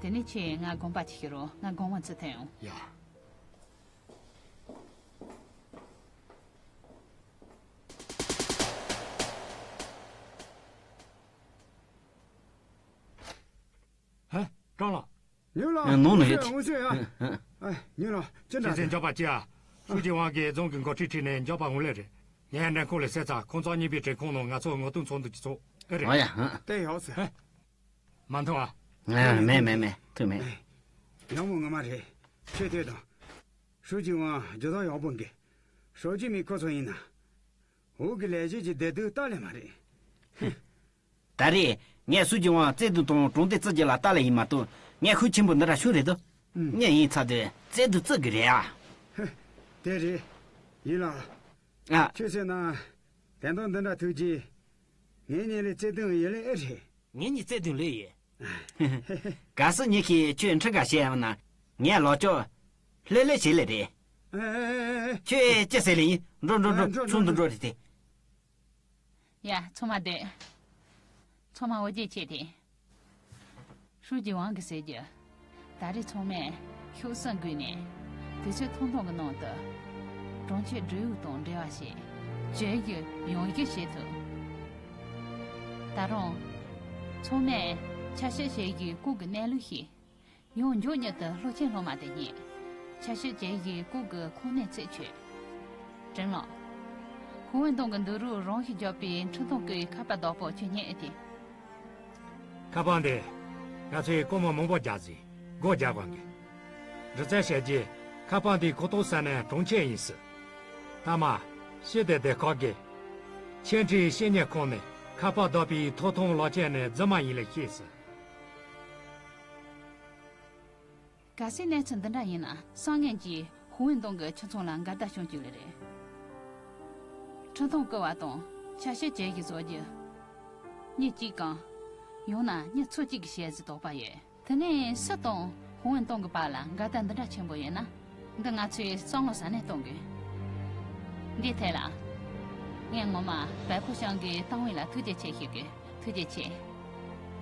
དེ་ནས་ཁྱོས་ང་དགོངས་པ་ཅིག་ཞུ་རོགས། ང་དགོངས་པ་ཚུལ་མཐུན་ཡོང་། ཡ། ཧ། ཀྲང་ལགས། ཉུང་ལགས། ནང་ནས། འོང་ཤོག་ཡ། ཨ། ཨ། ཉུང་ལགས། ཅི་འདྲ། ཁྱེད་ཚོས་འཇོག་པ་ཅི་ཨ། ཧྲུའུ་ཅི་ཝང་གིས་རྫོང་གི་འགོ་ཁྲིད་ཁྲིད་ནས་འཇོག་པ་འོང་ལེ་རེད། ངས་འགྲེམས་ཁང་ལ་བཤད་ཚར། ཁོང་ཚོ་གཉིས་པོའི་གྲོས་ཁང་ནང་ང་ཚོ་ངོ་གདོང་ཚོགས་འདུ་ཅིག་ཚོགས་ཨེ་རེད། ཨོ་ཡ། ཧ། དེ་ཡག་སོ། ཧ། མ་མཐོང་ཨ། ཨ། མེད་མེད་མེད། ཐུག་མེད། ཡག་མོ་ངོ་མ་རེད། ཁྱོད་ཐོས་དང་། ཧྲུའུ་ཅི་ཝང་ཇུས་གཏོགས་ཡག་པོ་འགི། ཧྲུའུ་ཅི་མི་ཁོ་ཚོ་ཡིན་ན། འོག་གི་ལས་བྱེད་ཀྱི་བདེ་སྡུག་ལྟ་ལེ་མ་རེད། ད་རེས་ངས་ཧྲུའུ་ཅི་ཝང་བཙན་དུ་དང་གྲོང་སྡེ་བཙུགས་རྒྱུ་ལ་ལྟ་ལེ་ཡིན་མ་གཏོགས། ངས་ཤུགས་ཆེན་པོ་འདི་འདྲ་ཤོར་རེད་དོ། ཨུམ། ངས་ཡིན་ཚ་དུས་བཙན་དུ་བཙུགས་གི་རེད་ཨ། ཧ། དེ་རེད། ཡིན་ལ། ཨ། ཁྱོད་ཟེར་ན། དོན་དག་འདི་འདྲ་ཐུག་རྗེས། ངེད་གཉིས་ལས་བརྩེ་དུང་ཡོད་ལེ་ཨེ་རེད། ངེད་གཉིས་བརྩེ་དུང་ལོས་ཡོད། གལ་སྲིད་ཉིན་ཞིག་ཁྱོད་འཁྲི་ཁ་བྱས་ཡོང་ན། ངས་ལག་ལྕགས་ལྷོད་ལྷོད་བྱེད་ལེ་རེད། ཨེ་ཨེ་ཨེ། ཁྱོད་ཅི་ཟེར་ལེ་ཡིན། འགྲོ་འགྲོ་འགྲོ། ཨེ། འགྲོ་ཚོགས་འདུ་འགྲོ། འགྲོ་རེད་དེ། ཡ། ཚང་མ་སྡོད། ཚང་མ་འོ་བརྒྱལ་བྱས་ཏེ། ཧྲུའུ་ཅི་ཝང་གིས་ཟེར་རྒྱུ། ད་རེས་ཚང་མས་ཤུགས་སུ་བསྒུགས་ནས། དུས་ཚོད་ཐུང་ཐུང་གི་ནང་དུ། གྲོང་ཁྱེར་སྒྲིག་ཨུ་དང་འབྲེལ་བ་བྱས། བྱོས་རྒྱུ་ཡོང་རྒྱུ་བྱེད་ཐུབ། ད་རུང་། ཚང་མས་ཆ་ཤས་བྱེད་རྒྱུའི་སྐོར་གྱི་གནས་ལུགས་ཤིག་ཡང་མགྱོགས་མྱུར་དུ་ལྷོ་ཆེན་སློབ་མ་དེ་རྙེད། ཆ་ཤས་བྱེད་རྒྱུའི་སྐོར་གྱི་ཁུངས་སྣེ་རྩད་ཆོད། ཀྲེང་ལགས། ཧུའུ་ཝུན་ཏུང་གི་འདུག་རུག་རང་ཞིག་རྒྱག་པའི་འཕྲིན་གཏོང་སྐུའི་ཁ་པར་བདག་པོ་ཁྱོད་རྙེད་ཨེ་ཐུབ། ཁ་པར་འདི། ང་ཚོས་སྒོར་མོ་མང་པོ་རྒྱག་ཟིན། སྒོར་རྒྱག་དགོས་གི། འདྲི་རྩད་བྱས་རྗེས། ཁ་པར་འདིའི་ཁོངས་གཏོགས་ས་ནི་གྲོང་ཁྱེར་ཡིན་སྲིད། མཐའ་མ། ཤི་སྟེ་བསྡད་ཁག་གི། ཆེད་ཁྲིད་བཤེར་དངོས་ཁང་ནས་ཁ་པར་བདག་པོའི་ཐོབ་ཐང་ལག་ཁྱེར་ནི་རྫུན་མ་ཡིན་ལེ་ཤེས་སྲིད། གལ་སྲིད་གནས་ཚུལ་འདི་འདྲ་ཡིན་ན། སང་ཉིན་གྱི་ཧུའུ་ཝུན་ཏུང་གི་ཁྱིམ་ཚང་ལ་འགལ་ཟླ་བྱུང་བཅུག་ལེ་རེད། འཕྲིན་གཏོང་བསྐུར་བ་དང་ཆ་ཤས་བྱེད་ཀྱི་བཟོ་རྒྱུ། མྱི་གཅིག་གམ། ཡང་ན་མྱི་ཚོ་གཅིག་གིས་བྱེད་ཟེར་དོགས་པ་ཡོད། དེ་ནས་སུ་དང་ཧུའུ་ཝུན་ཏུང་གི་བར་ལ་འགལ་ཟླ་འདི་འདྲ་ཆེན་པོ་ཡོད་ན། འདི་ང་ཚོས་བསམ་བློ་ཟ་ནས་གཏོང་དགོས། འདིའི་ཐད་ལ། ངས་ངོ་མ་བལ་པོ་ཤང་གི་ཏང་ཝེ་ལ་ཐུགས་རྗེ་ཆེ་ཞུ་དགོས། ཐུགས་རྗེ་ཆེ།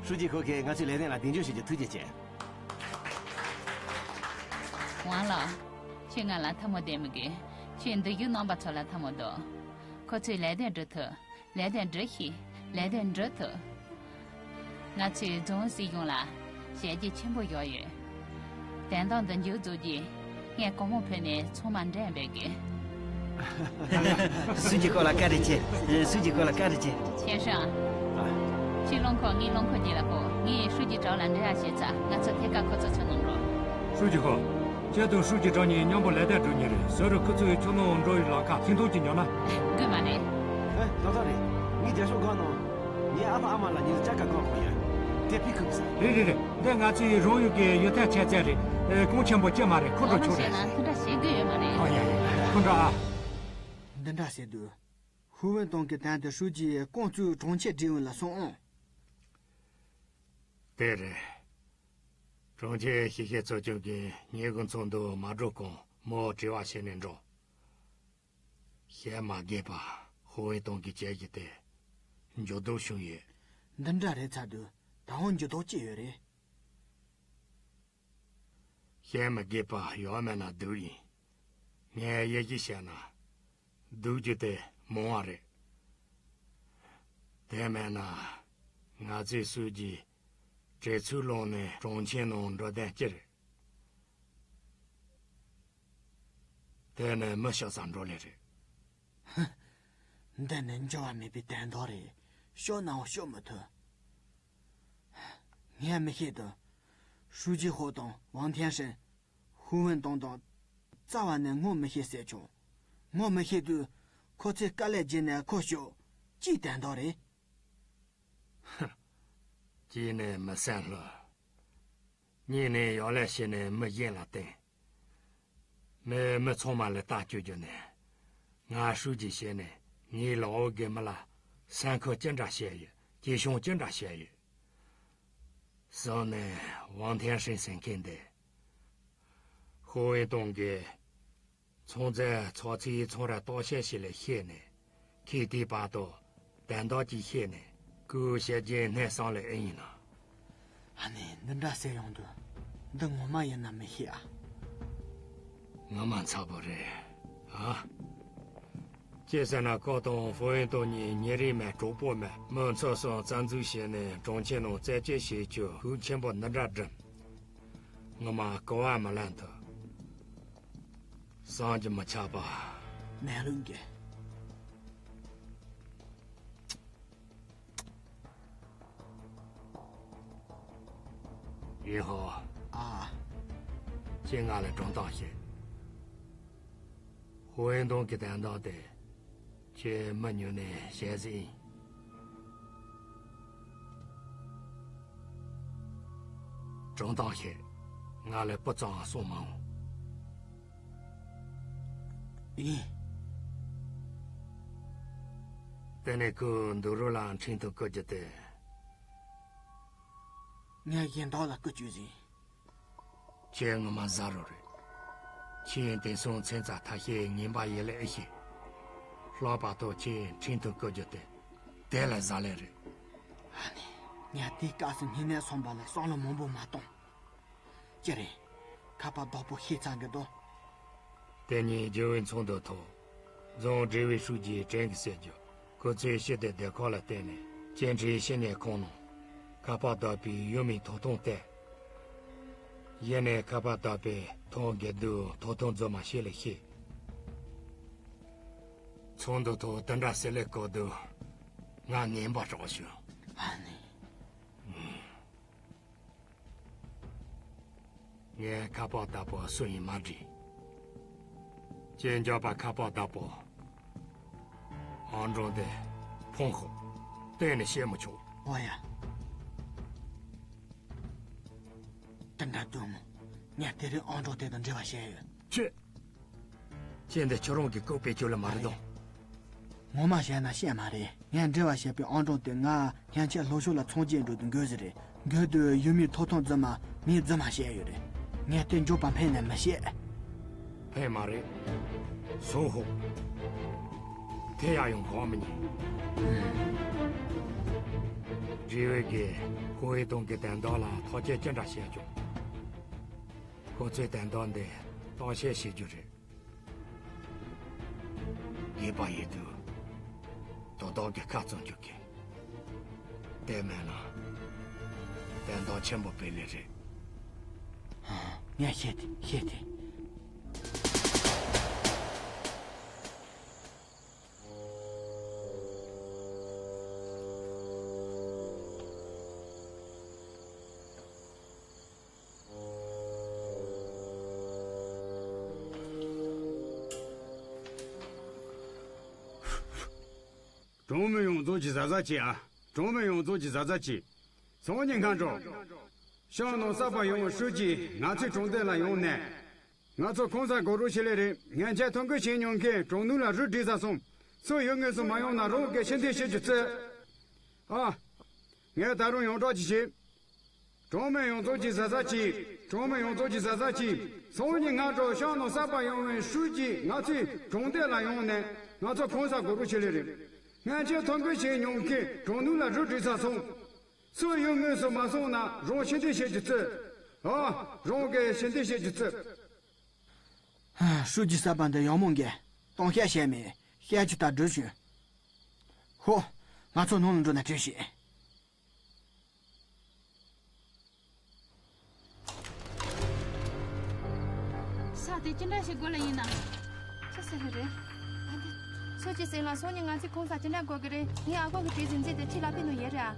ཧྲུའུ་ཅི་ཧོ་གིས་ང་ཚོའི་ལས་དོན་ལ་མདུན་སྐྱོད་བྱེད་རྒྱུ་ཐུགས་རྗེ་ཆེ། ཝང་ལགས། ཁྱོད་ང་ལ་ཐལ་མོ་སྡེད་མི་དགོས། ཁྱོད་འདི་བཞུགས་རྣམ་པ་ཚོ་ལ་ཐལ་མོ་སྡོད། ཁོ་ཚོས་ལས་དོན་སྒྲུབ་ཐུབ། ལས་དོན་སྒྲུབ་ཤེས། ལས་དོན་སྒྲུབ་ཐུབ། ང་ཚོས་རྫོང་སྲིད་གཞུང་ལ་ཞལ་གྱིས་ཆེན་པོ་བཞག་ཡོད། དོན་དག་འདི་མཇུག་རྫོགས་རྗེས། ངས་གོང་མ་ཕེབས་ནས་ཚང་མ་འགྲེམས་སྤེལ་དགོས། ཧྲུའུ་ཅི་ཧོ་ལ་བཀའ་དྲིན་ཆེ། ཧྲུའུ་ཅི་ཧོ་ལ་བཀའ་དྲིན་ཆེ། ཆེ་ཧྲང་། ཁྱེད་རླངས་འཁོར། ངས་རླངས་འཁོར་བརྒྱུད་ལ་ཤོག་ངས་ཧྲུའུ་ཅི་ཀྲའོ་ལ་འབྲེལ་བ་བྱས་ཚར། ང་ཚོ་ཐད་ཀར་ཁོ་ཚོ་ཚུར་ནང་འགྲོ། ཧྲུའུ་ཅི་ཧོ། ཁྱེད་དང་ཧྲུའུ་ཅི་ཀྲའོ་གཉིས་མཉམ་པོ་ལས་དོན་སྒྲུབ་མཁན་རེད། ཟུར་རུ་ཁོ་ཚོའི་ཁྱིམ་ནང་འགྲོ་བའི་ལམ་ཁ་ཤིང་སྡོང་གཅིག་ཉོ་ན། དགོས་མ་རེད། ཨེ། ཏག་ཏག་རེད། ངས་རྒྱབ་ཤོག་སྒང་ནང་། ངའི་ཨ་ཕ་ཨ་མ་ལ་ཉིན་ལ་ཅ་དཀར་བཀང་དགོས་ཡོད། དེ་ཕུལ་ཁུག་ས། རེད་རེད་རེད། འདི་ང་ཚོའི་རང་ཡུལ་གྱི་ཡུལ་ཐག་ཆོད་ཚད་རེད། ཨེ། གོང་ཆེན་པོ་ཅི་མ་རེད། ཁོ་འགྲོ་ཆོག་རེད། ཁོ་ན་བྱས་ན་དེ་འདྲ་བྱེད་དགོས་ཡོད་མ་རེད། ཨོ་ཡ་ཡ། ཁོ་འགྲོ་ཨ། འདི་འདྲ་ཟེར་དུས། ཧུའུ་ཝུན་ཏུང་གི་དོན་དུ་ཧྲུའུ་ཅི་ཀོང་ཙུའུ་གྲོང་ཁྱེར་སྒྲིག་ཨུ་ལ་སོང་ཨང་། དེ་རེད། གྲོང་ཁྱེར་ཞི་གཤེགས་ཚོགས་ཆུང་གིས་ཉིན་གུང་ཚོགས་འདུ་མ་འགྲོ་གོང་མོ་དྲི་བ་བྱས་ནས་འགྲོ། བཤད་མ་དགོས་པ། ཧུའུ་ཝུན་ཏུང་གིས་བྱས་རྒྱུ་དེ་འགྱུར་ལྡོག་བྱུང་ཡོད། འདི་འདྲ་རེད་ཚར་དུས་ད་འོང་འགྱུར་ལྡོག་ཅི་ཡོད་རེད། བཤད་མི་དགོས་པ་ཡོད་མེད་ན་སྡུག་ཡིན། ངས་དབྱེ་ཞིབ་བྱས་ན། སྡུག་རྒྱུ་དེ་མང་བ་རེད། དེ་མེད་ན། ང་ཚོས་སྲོལ་རྒྱུན་བྲེལ་འཚུབ་ལངས་ནས་གྲོང་ཁྱེར་ནང་འགྲོ་དོན་ཅི་རེད། དེ་ནི་མི་ཤི་སར་འགྲོ་ལེ་རེད། ཧུ། འདི་ནི་འགྱུར་བ་མེད་པའི་དོན་དག་རེད། ཤོར་ནའང་ཤོར་མི་ཐུབ། ངས་མི་ཤེས་དོན། ཧྲུའུ་ཅི་ཧོ་དང་ཝང་ཐེན་ཧྲིན། ཧུའུ་ཝུན་ཏུང་དང་། རྩ་བ་ནས་ངོ་མི་ཤེས་ཟེར་བྱུང་། ངོ་མི་ཤེས་དུས། ཁོ་ཚོས་དཀའ་ལས་བརྒྱབ་ནས་ཁོ་ཤོར། ཅིའི་དོན་དག་རེད། ཧུ། གཅིག་ནས་མི་སེམས་ལྷོད། གཉིས་ནས་ཡག་ལས་བྱས་ནས་མི་གཞན་ལ་བསྟན། མི་མི་ཚང་མ་ལ་ལྟ་སྐྱོ་རྒྱུ་ནས། ང་ཧྲུའུ་ཅི་བྱས་ནས་ངའི་ལག་འོག་གི་མི་ལ་སེམས་ཁུར་ཅི་འདྲ་བྱས་ཡོད། གཅེས་སྐྱོང་ཅི་འདྲ་བྱས་ཡོད། སང་ནས་ཝང་ཐེན་ཧྲིན་ཟེར་མཁན་དེ། ཧོ་ཝེན་ཏུང་གིས་ཚོང་རྫས་ཚོགས་ཚིག་ཚོང་ར་གཏོང་བཤད་ཞིག་ལ་བཤད་ནས། ཁྱེད་དེའི་བར་དུ་དོན་དག་ཅིག་བཤད་ནས་སྐུའི་ཞལ་རྒྱན་སྣེ་གསང་ལ་ཨེ་ཡིན་ན། ཨ་ནི་འདི་འདྲ་ཟེར་ཡོང་དུས། འདི་ངོ་མ་ཡིན་ན་མི་ཤེས་ཨ། ངོ་མ་མཚར་པོ་རེད་ཨ། ཅི་ཟེར་ན་ཁོ་དང་ཧྥོ་ཡོན་ཏོ་གཉིས་ཉེ་རིང་མེད་གྲོགས་པོ་མེད། མི་ཚོ་སོང་རྩ་འཛུགས་བྱས་ནས་གྲོང་ཁྱེར་ནང་རྩད་གཅོད་བྱེད་རྒྱུ་ཤུགས་ཆེན་པོ་འདི་འདྲ་བསྒྲིམས། ངོ་མ་གོ་བ་མི་ལེན་ཐུབ། བསམ་གྱིས་མི་ཁྱབ་པ། མེ་ལུང་གི། ཡིན་ཧོ། ཨ། ཁྱེད་ང་ལ་སྒྲུང་གཏམ་བཤད། ཧོ་ཝེན་ཏུང་གི་དོན་དག་དེ། ཁྱེད་མི་ཉུང་ནས་བཤད་ཟིན། སྒྲུང་གཏམ་བཤད། ང་ལ་སྤུ་ཙམ་གསུང་མ་འོང་། ཡིན། དེ་ནས་ཁོས་འདུག་རོགས་ལ་འཕྲིན་ཐུང་བསྐུར་རྒྱུ་དེ། ངས་གཞན་དག་ལ་བསྐུར་བཅུག་ཟིན། ཁྱེད་ངོ་མ་གཟའ་རོ་རེད། ཁྱེད་དེང་སང་མཚན་རྩྭ་ཐ་ཤལ་ངན་པ་ཡིན་ལེ་ཨེ་ཤེས། ལྷག་པར་དུ་ཁྱེད་འཕྲིན་ཐུང་བསྐུར་རྒྱུ་དེ་དེ་ལས་གཟབ་ལེ་རེད། ཨ་ནི། ངས་དེའི་སྐབས་སུ་སྨྱུང་གནས་སོང་པ་ལ་བསམ་བློ་མང་པོ་མ་གཏོང་། ཅི་རེད། ཁ་པར་བདག་པོ་ཤེས་ཚར་གི་འདུག་དེ་ཉིན་རྒྱལ་བོའི་ཚོགས་འདུ་ཐོག་རྫོང་སྒྲིག་པའི་ཧྲུའུ་ཅི་ཀྲེང་གིས་ཟེར་རྒྱུ། ཁོ་ཚོས་ཞི་བདེ་སྡེ་ཁག་ལ་བརྟེན་ནས་སྐྱེལ་འདྲེན་ཞི་གནས་ཁང་ནང་ཁ་པར་བདག་པོའི་ཡུལ་མིའི་ཐོབ་ཐང་སྟེར། གཞི་ནས་ཁ་པར་བདག་པོའི་ཐང་དགེ་འདུན་ཐོབ་ཐང་རྫུན་མ་ཞིག་ལ་བཤད། ཚོགས་འདུ་ཐོག་དེ་འདྲ་ཟེར་ལེ་བཀོད་དུས་ང་ངན་པ་རག་བྱུང་། ཨ་ནི། ངས་ཁ་པར་བདག་པོ་སུ་ཡིན་མ་དྲིས། གཅིན་སྐྱོགས་པ་ཁ་པར་བདག་པོ། ཨང་གྲངས་དེ་ཕུང་ཤོག་གཏན་ནས་བཤད་མི་ཆོག་འོ་ཡ། དེ་འདྲ་དུས་མོ། ངས་དེ་རིང་ཨང་གྲངས་དེ་དང་འབྲེལ་བ་བྱས་ཡོད། ཁྱེད། ཁྱེད་འདི་ཁྱོད་རང་གི་ལྐུགས་པའི་ཁྱོད་ལ་མ་རེད་དམ། ངོ་མ་བཤད་ན་བཤད་མ་རེད། ངས་འབྲེལ་བ་བྱས་པའི་ཨང་གྲངས་དེ་ང་སྔོན་ཆད་ལྷོ་ཕྱོགས་ལ་ཚོང་རྒྱག་འགྲོ་དུས་འགོས་ཟིན་རེད། འགོས་དུས་ཡུལ་མིའི་ཐོབ་ཐང་རྫུན་མ་ངས་རྫུན་མ་བཤད་ཡོད་རེད། ངས་དེ་མགྱོགས་པ་འཕེན་ནས་མི་བཤད། ཕན་མ་རེད། སོང་ཧོ། དེ་ཡང་ཡོང་གོ་མི་ཉན། རི་ཝེ་གིས་ཧོ་ཝེ་ཏུང་གི་དོན་དག་ལ་ཐག་གཅོད་ཅི་འདྲ་བྱས་ཀྱང་། ཁོ་ཚོའི་དོན་དག་འདི་གཏམ་བཤད་བྱེད་རྒྱུ་རེད། དགོས་པ་ཡོད་དུས་དོ་བདག་གི་ཁ་བཙུམ་རྒྱུ་གི། དེ་མེད་ན་དོན་དག་ཆེན་པོ་སྤེལ་ལེ་རེད། ངས་བཤད་དེ་བཤད་དེ། གྲོང་མི་ཡོངས་རྫོགས་ཀྱིས་གཟབ་གཟབ་བྱེད་ཨ། གྲོང་མི་ཡོངས་རྫོགས་ཀྱིས་གཟབ་གཟབ་བྱེད། སང་ཉིན་སྔ་དྲོ། ཤང་ནང་གསར་པ་ཡོང་བའི་ཧྲུའུ་ཅི་ང་ཚོའི་གྲོང་སྡེ་ལ་ཡོང་ནས། ང་ཚོ་གང་ཟག་དགོད་བྲོ་བྱེད་ལེ་རེད། སྔོན་ཆད་ཐོ་འགོད་བྱེད་མྱོང་མཁན་གྲོང་ནུབ་ལ་རུ་བསྒྲིགས་ས་སོང་། སུ་ཡོང་ངེས་སུ་མ་ཡོང་ན་རང་གི་ཕྱིར་འཐེན་བྱེད་རྒྱུ་བརྩི། ཨ། ངས་ད་རུང་ཡོངས་གྲགས་ཀྱིས་བྱེད། གྲོང་མི་ཡོངས་རྫོགས་ཀྱིས་གཟབ་གཟབ་གྱིས། གྲོང་མི་ཡོངས་རྫོགས་ཀྱིས་གཟབ་གཟབ་གྱིས། སང་ཉིན་སྔ་དྲོ་ཤང་ནང་གསར་པ་ཡོང་བའི་ཧྲུའུ་ཅི་ང་ཚོའི་གྲོང་སྡེ་ལ་ཡོང་ནས་ང་ཚོ་གང་ཟག་དགོད་བྲོ་བྱེད་ལེ་རེད། སྔོན་ཆད་ཐོ་འགོད་བྱེད་མྱོང་མཁན་གྲོང་ནུབ་ལ་རུ་བསྒྲིགས་ས་སོང་། སུ་ཡོང་ངེས་སུ་མ་སོང་ན་རང་ཕྱིར་འཐེན་བྱེད་རྒྱུ་བརྩི། ཨ། རང་གིས་ཕྱིར་འཐེན་བྱེད་རྒྱུ་བརྩི། ཧྲུའུ་ཅི་གསར་པ་འདི་ཡག་མོ་འགས་གཏམ་བཤད་བྱས་མེད། བཤད་རྒྱུ་ད་འགྲུབ་བྱུང་། ཧོ། ང་ཚོ་ནང་ལ་འགྲོ་ན་འགྲིག་ཤག་ས་དེ་ཅི་འདྲ་ཞིག་དགོས་ལ་ཡིན་ན། ཅི་ཟེར་གི་རེད། ད་དེ། སུ་ཅི་ཟེར་ལ་སང་ཉིན་ང་ཚོས་གང་ཟག་ཅི་འདྲ་དགོས་གི་རེད། ངའི་ཨ་ཁུ་གི་བྲིས་ཟིན་རྩིས་དེ་ཁྲིད་ལ་ཕེབས་ནོ་ཡོད་རེད་ཨ།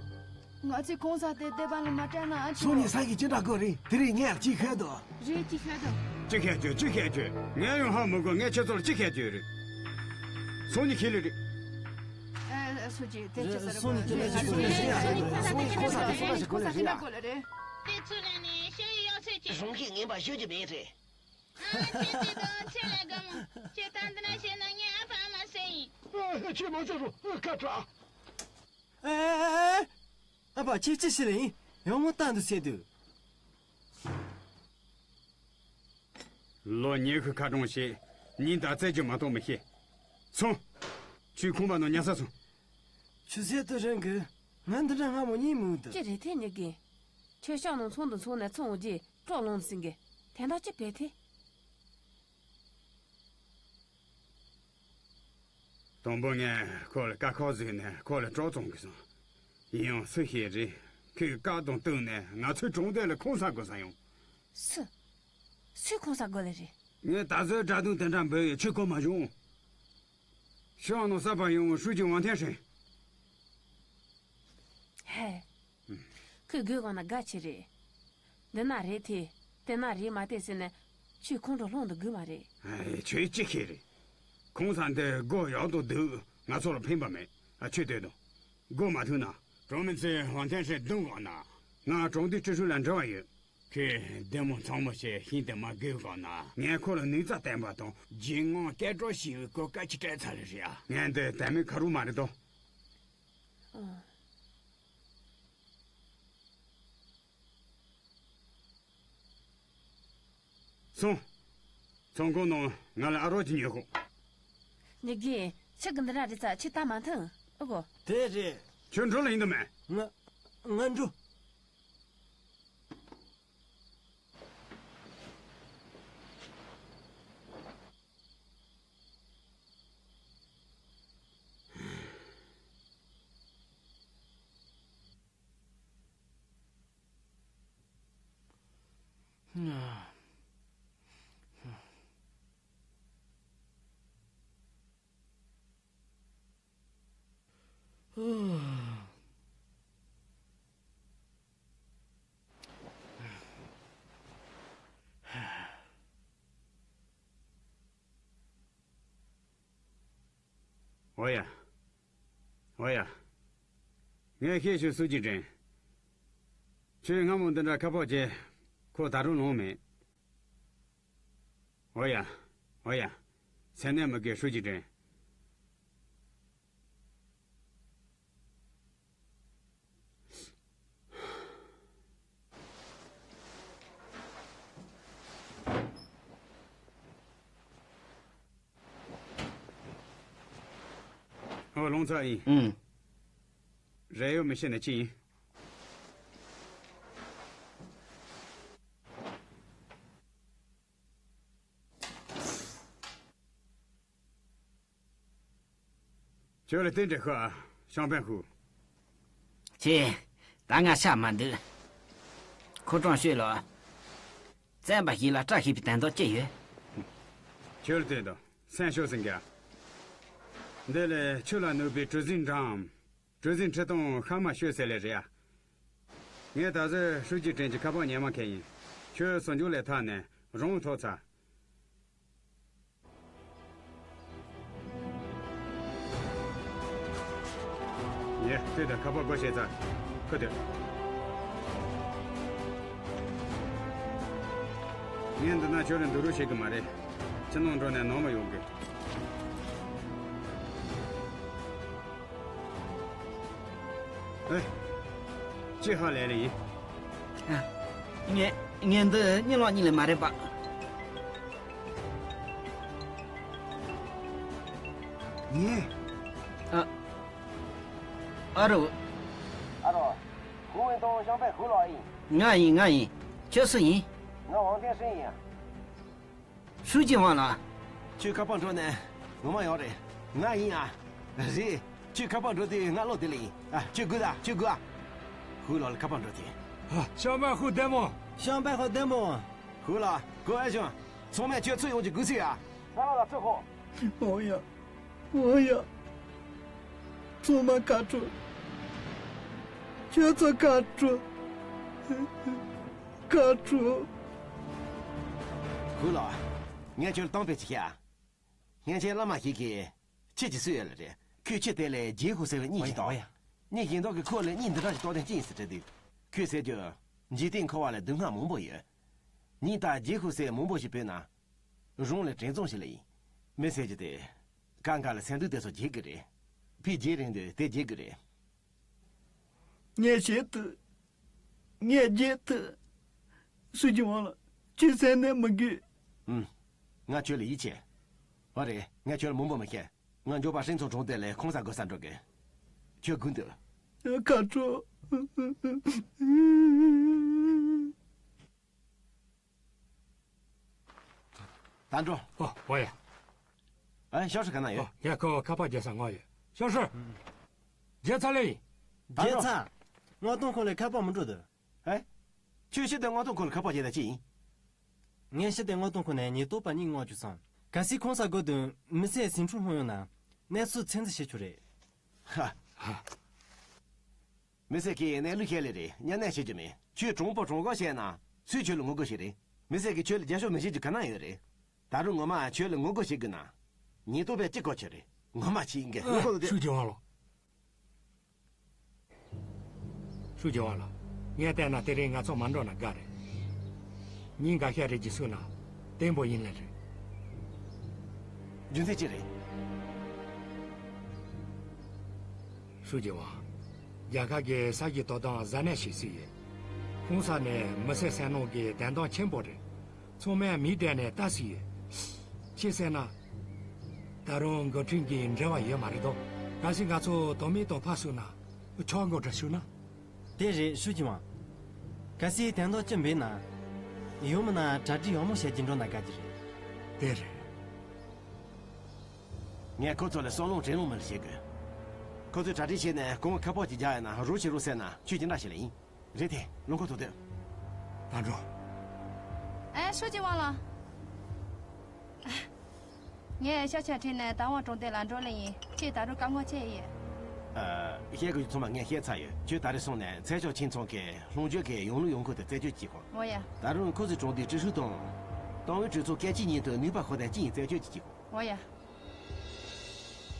ང་ཚོས་གང་ཟག་དེ་སྡེ་པ་ལ་མ་སྤྲད་ན་ཨ་ཅི། སང་ཉིན་སང་གི་ཅི་འདྲ་དགོས་རེད། དེ་རིང་ངས་ལ་ཅི་ཤོད་དོ། རེད་ཅི་ཤོད་དོ། ཅི་ཤོད་རྒྱུ་ཅི་ཤོད་རྒྱུ། ངས་ཡང་ཧ་མི་གོ། ངས་ཁྱེད་ཚོར་ཅི་ཤོད་རྒྱུ་རེད། སང་ཉིན་ཁྱེད་ལ་རེད། ཨ། སུ་ཅི་དེ་ཅི་ཟེར་གི་རེད། སང་ཉིན་ཅི་འདྲ་ཞིག་དགོས་ལ་རེད། སང་ཉིན་གང་ཟག་དེ་གང་འདྲ་ཞིག་དགོས་ལ་རེད། དེ་ཚོ་ལ་ནི་ཤ་ཡི་གཡག་ཚོད་ཀྱི། རང་གིས་ངན་པ་ཤོད་རྒྱུ་མེད་རེད། ཨ། ཁྱེད་ཀྱིས་དོན་ཆེ་ལས་དགའ་མོ། ཁྱེད་ད་འདི་ན་བྱས་ན་ངའི་ཨ་ཕ་ཨ་མ་སུ་ཡིན། ཨ། ཁྱེད་མ་བྱེད་རོགས། ཁ་དྲག་ཨེ། ཨ་ཕ་ཁྱེད་ཅི་ཞིག་ལ་ཡིན། ཡང་མོ་ལྟ་འདུག་ཟེར་དུས། ལོ་ཉི་ཤུ་ཁ་གྲོང་བྱས། ཉིན་ད་རྩེད་རྒྱུ་མ་གཏོགས་མི་ཤེས། སོང་། ཁྱོད་ཁང་པ་ནང་ཉལ་ས་སོང་། ཆུ་ཚོད་དུ་རན་གི། ང་འདི་འདྲ་སྔ་མོ་གཉིད་མི་འདུག་ཅི་རེད་དེ་ཉི་གི། ཁྱོད་ཤང་ནང་ཚོང་དུ་ཚོང་ནས་ཚོང་འུ་རྗེས་གྲོགས་ལོང་ཟིན་གི། དེ་འདྲ་ཅི་བེད་དེ། དང་པོ་ངས་ཁོ་ལ་དཀའ་ཁག་བཟོས་ནས་ཁོ་ལ་གྲོགས་བཙོང་གི་སོང་། ཡིན་ཡང་སུ་ཤེས་རེད། ཁོས་བཀག་དང་བཏུག་ནས་ང་ཚོའི་གྲོང་སྡེ་ལ་ཁང་ས་དགོས་ས་ཡོང་། སུ། སུས་ཁང་ས་དགོས་ལེ་རེད། ངས་ད་གཟོད་གྲ་དུང་དེ་འདྲ་འབོད་ཡོད། ཁྱོད་གོ་མ་བྱུང་། ཤང་ནང་གསར་པ་ཡོང་ཧྲུའུ་ཅི་ཝང་ཐན་ཧྲིན། ཧེ། ཁོས་དགོས་གང་ན་དགའ་ཆེ་རེད། འདི་ན་རེད་དེ། དེ་ན་རེད་མ་དེ་ཟེར་ནས། ཁྱོད་ཁོང་ཁྲོ་སློང་དུ་དགོས་མ་རེད། ཨེ། ཁྱོད་ཅི་ཤེས་རེད། ཁོང་ས་འདི་སྒོ་ཡག་ཏུ་འདུག་ང་ཚོ་ལ་ཕན་པ་མེད། ཨ། ཁྱོད་ལྟོས་དང་། སྒོ་མ་ཐུག་ན། གྲོང་མི་ཚོས་ཝང་ཐན་ཧྲིན་རྡུང་གང་ན། ང་གྲོང་སྡེ་ཀྲི་ཧྲུའུ་ལ་འབྲེལ་བ་ཡོད། ཁོས་བདེ་མོ་ཚང་མ་བྱས་ཤིང་དེ་མ་དགོས་གང་ན། ངས་ཁོ་ལ་ནུས་རྩལ་བསྟན་པ་དང་ཇེ་ངང་སྐད་གྲགས་ཞེ་བའི་གོ་སྐབས་ཅིག་སྤྲད་ཚར་ལེ་རེད་ཨ། ངས་འདི་དལ་མོའི་ཁ་རུ་མ་རེད་དོ། ཨ། སོང་། ཚོང་ཁང་ནང་ང་ལ་ཨ་རོགས་ཅིག་ཉོས་ཤོག་ཉི་གི། ཁྱི་གི་འདི་འདྲ་རེད་ཙང་ཁྱི་ལྟ་མ་ཐུབ་ཨ་གོ། དེ་རེད། ཁྱོད་འགྲོ་ལ་ཡིན་དམ་མེད། ང་། ང་འགྲོ། འོ་ཡ། འོ་ཡ། ངས་ཤེས་བྱུང་སུ་ཅི་དྲན། ཁྱོད་སྔ་མོ་འདི་འདྲ་ཁ་ཕོག་བྱས། ཁོ་ད་རུང་ལོང་མེད། འོ་ཡ། འོ་ཡ། སེམས་ནད་མི་དགེ་ཧྲུའུ་ཅི་དྲན། ཨོ། ལོང་ཚ་ཡིན། ཨུམ། རེ་ཡོད་མི་ཤེས་ན་ཅི་ཡིན། ཁྱོད་ལ་རྟེན་འབྲེལ་ཤོག་ཨ། ཤང་པན་ཧུ། ཁྱེད། ད་ང་ཤ་མ་འདུག་ཁོ་ཀྲང་ཤོད་ལོ། བཙན་པ་ཞིག་ལ་བཀྲ་ཤིས་པའི་དོན་དག་ཅི་ཡོད། ཁྱོད་ལ་བལྟས་དང་སེམས་ཤོར་ཟིན་ག་འདི་ལས་ཆུ་ལ་ནུབ་པའི་གྲུ་གཟིངས་འགྲམ། གྲུ་གཟིངས་ཁྲི་སྟོང་ཤར་མ་ཤོད་ཟེར་ལེ་རེད་ཨ། ངས་ད་གཟོད་ཧྲུའུ་ཅི་ཀྲེན་གྱི་ཁ་པར་ཉན་མ་ཁེལ་ཡིན། ཁྱོད་ཟུང་འཇུག་ལས་ཐར་ནས་རང་དབང་ཐོབ་ཚར། ཡེ། ལྟོས་དང་། ཁ་པར་སྒོ་ཕྱེ་ཚར། ཁུ་སྡོད། ངས་འདི་ན་ཁྱོད་ལ་འདུག་རོགས་བྱེད་གི་མ་རེད། ཕྱི་ནང་འགྲོ་ནས་ནང་མ་ཡོང་གི། ཨེ། ཅི་ཧ་ལས་ལེ་ཡིན། ཨ། ངས། ངས་འདི་གཉིད་ལོག་གཉིད་ལས་མ་རེད་པ། ངས། ཨ། ཨ་རོ། ཨ་རོ། ཧུ་ཝེན་ཏོང་ཤང་པན་ཧུ་ལོ་ཨིན། ང་ཡིན། ང་ཡིན། ཁྱོད་སུ་ཡིན། ང་ཝང་ཏན་ཧྲིན་ཡིན། ཧྲུའུ་ཅི་ཝང་ལགས། ཁྱོད་ཁ་པར་འགྲོ་ནས་ངོ་མ་ཡོང་རེད། ང་ཡིན་ཨ། རེད། ཁྱོད་ཁ་པར་འགྲོ་དུས་ང་ལོག་དེ་ལ་ཡིན་ཨ། ཁྱོད་སྒུག་ད། ཁྱོད་སྒུག་ཨ། ཧུ་ལོ་ལ་ཁ་པར་འགྲོ་དུས། ཨ། ཤང་པན་ཧུ་བདེ་མོ། ཤང་པན་ཧུ་བདེ་མོ། ཧུ་ལོ། གོ་ཨེ་བྱུང་། ཚང་མས་ཁྱོད་ཚུར་ཡོང་རྒྱུ་སྒུག་ཚུལ་ཨ། ས་ལ་ལ་ཚུར་ཤོག་འོ་ཡ། འོ་ཡ། ཚང་མ་བཀའ་དྲིན། ཁྱོད་ཚོ་བཀའ་དྲིན། བཀའ་དྲིན། ཧུ་ལོ། ངས་ཁྱོད་ལ་གཏམ་དཔེ་ཅིག་བཤད་ཨ། སྔན་ཆད་བླ་མ་ཞིག་གིས་ཁྱི་ཅིག་གསོས་ཡོད་ལ་རེད། ཁོས་ཁྱི་དེ་ལ་ཇེ་ཧུ་ཟེར་བའི་མིང་ཞིག་བཏགས། མིང་ཞིག་བཏགས་ཀྱིས་ཁོ་ལ་མིང་འདི་འདྲ་ཞིག་བཏགས་དོན་ཅི་ཡིན་ཟེར་དྲིས་དུས། ཁོས་ཟེར་རྒྱུ། འཇིག་རྟེན་འཁོར་བ་ལ་སྡུག་བསྔལ་མང་པོ་ཡོད། མིང་བཏགས་ཇེ་ཧུ་ཟེར་མང་པོ་ཞིག་བོས་ན། རང་ལ་དྲན་ཚོང་ཞིག་ལ་ཡིན། མི་ཟེར་གྱི་དེ། གང་ག་ལ་སེམས་སྡུག་དེ་ཚོ་བརྗེད་གི་རེད། ཕའི་རྗེས་རིང་དུ་དེ་བརྗེད་གི་རེད། ངས་བྱེད་ཐུབ། ངས་བརྗེད་ཐུབ། ཧྲུའུ་ཅི་ཝང་ལགས། ཁྱོད་སེམས་ནད་མི་དགོས། ཨུམ། ང་ཁྱོད་ལ་ཡིད་ཆེས། ཨོ་རེད། ང་ཁྱོད་ལ་མང་པོ་མི་བཤད། ང་མགྱོགས་པ་ཧྲིན་ཚོང་གྲོང་རྡལ་ལ་ཁང་གསར་སྒོ་ས་འགྲོ་གི། ཁྱོད་སྒུག་འདུག། ཁ་དྲོ། ད་འགྲོ། ཨོ། ཨོ་ཡ། ཨ། ཞའོ་ཧྲི་ག་ན་ཡོད། ཨོ། ངས་ཁོ་ཁ་པར་རྒྱག་ས་ང་ཡོད། ཞའོ་ཧྲི། རྒྱལ་ཚ་ལེ་ཡིན། ད་རྒྱལ་འགྲོ། ཚ། མངགས་གཏོང་ཁང་ལ་ཁ་པར་མི་འགྲོ་འདུག། ཨེ། ཁྱོད་ཕྱི་དེ་མངགས་གཏོང་ཁང་ལ་ཁ་པར་བྱས་ན་ཅི་ཡིན། ངས་ཕྱི་དེ་མངགས་གཏོང་ཁང་ནས་ཉེན་རྟོག་པ་གཉིས་མངགས་བཅུག་སོང་། གལ་སྲིད་ཁང་གསར་སྒོ་དུས་མི་སེར་ཟིང་འཁྲུག་སློང་ཡོང་ན། གནས་ཚུལ་ཚོད་འཛིན་བྱེད་ཆོག་རེད། ཧ། ཧ། མི་སེར་གྱིས་གནས་ལུགས་ཤེས་ལེ་རེད། གཉའ་གནོན་བྱེད་རྒྱུ་མེད། ཁྱོད་གྲོང་པ་གྲོང་རྐང་བཤད་ན་སུས་ཁྱོད་ལ་ངོ་རྒོལ་བྱེད་རེད། མི་སེར་གྱིས་ཁྱོད་ལ་རྒྱབ་སྐྱོར་མི་བྱེད་རྒྱུ་ག་ན་ཡོད་རེད། ད་རུང་ངོ་མ་ཁྱོད་ལ་ངོ་རྒོལ་བྱེད་དགོས་ན། ཉེན་རྟོག་པས་ཅི་གོ་ཆོད་རེད། ངོ་མ་ཁྱི་ཡིན་གི། ཨ། ངོ་རྒོལ་དེ། ཧྲུའུ་ཅི་ཝང་ལགས། ཧྲུའུ་ཅི་ཝང་ལགས། ངས་བལྟས་ན་དེ་རིང་ང་ཚོ་མ་འགྲོ་ན་དགའ་རེད། ཉིན་འགའ་ཤས་རེ་རྒྱུགས་སོང་ན་བརྟན་པོ་ཡིན་ལེ་རེད། རྒྱུ་མཚན་ཅི་རེད། ཧྲུའུ་ཅི་ཝང་། རྒྱལ་ཁབ་ཀྱི་ས་གཞི་དོ་དམ་གཟབ་ནན་བྱེད་སྲིད་ཡོད། ཁོང་ས་ནས་མི་སེར་བསམ་མནོ་གི་བདེན་དོན་ཆེན་པོ་རེད། ཚང་མས་མིག་བལྟས་ནས་ལྟ་སྲིད་ཡོད། ཅི་ཟེར་ན། ད་རུང་འགོ་ཁྲིད་ཀྱི་འབྲེལ་བ་ཡོད་མ་རེད་དོ། གལ་སྲིད་ང་ཚོ་དོན་མེད་དུ་ཕར་སོང་ན། ཆོག་འགོ་ཁྲིད་ཞུ་ན། དེ་རེད། ཧྲུའུ་ཅི་ཝང་། གལ་སྲིད་དོན་དག་ཅི་འབད་ན། ཡང་མིན་ན་གྲ་སྒྲིག་ཡག་མོ་བྱས་ཀྱི་འགྲོ་ན་དགའ་གི་རེད། དེ་རེད། ངས་ཁོ་ཚོ་ལ་བསམ་བློ་དྲན་ལོང་མེད་ལ་བྱེད་དགོས། ཁོ་ཚོས་གྲ་སྒྲིག་བྱས་ནས་གོང་ཁ་པར་ཅིག་རྒྱག་ཡ་ན་རོགས་བྱེད་རོགས་ཟེར་ན་ཁྱོད་ཅི་འདྲ་བྱེད་ལ་ཡིན། རེད་དེ། ལོ་འཁོར་ཐུག་དུས། ད་འགྲོ། ཨེ། ཧྲུའུ་ཅི་ཝང་ལགས། ངས་ཤ་ཆ་ཁྲིད་ནས་ད་ཝང་གྲོང་རྡལ་ལ་འགྲོ་ལེ་ཡིན། ཁྱེད་ད་རུང་བཀའ་མོལ་ཆེ་ཡོད། ཨ། བཤད་དགོས་རྒྱུ་ཚང་མ་ངས་བཤད་ཚར་ཡོད། ཁྱོད་ད་རེས་སོང་ནས་ཚལ་ཤོག་ཆིང་ཚང་གི་ལྷུང་འཇུག་གི་ཡོང་ལུགས་ཡོང་ཁུངས་དེ་རྩད་གཅོད་བྱེད་དགོས། འོ་ཡ། ད་རུང་ཁོ་ཚོའི་གྲོང་སྡེའི་ཀྲི་ཧྲུའུ་དང་། ཏང་ཨུའི་གྲོས་ཚོགས་སྐད་ཅིག་ཉིད་དུ་ནུས་པ་ཤོར་དོན་ཅི་ཡིན་རྩད་གཅོད་བྱེད་དགོས། འོ་ཡ།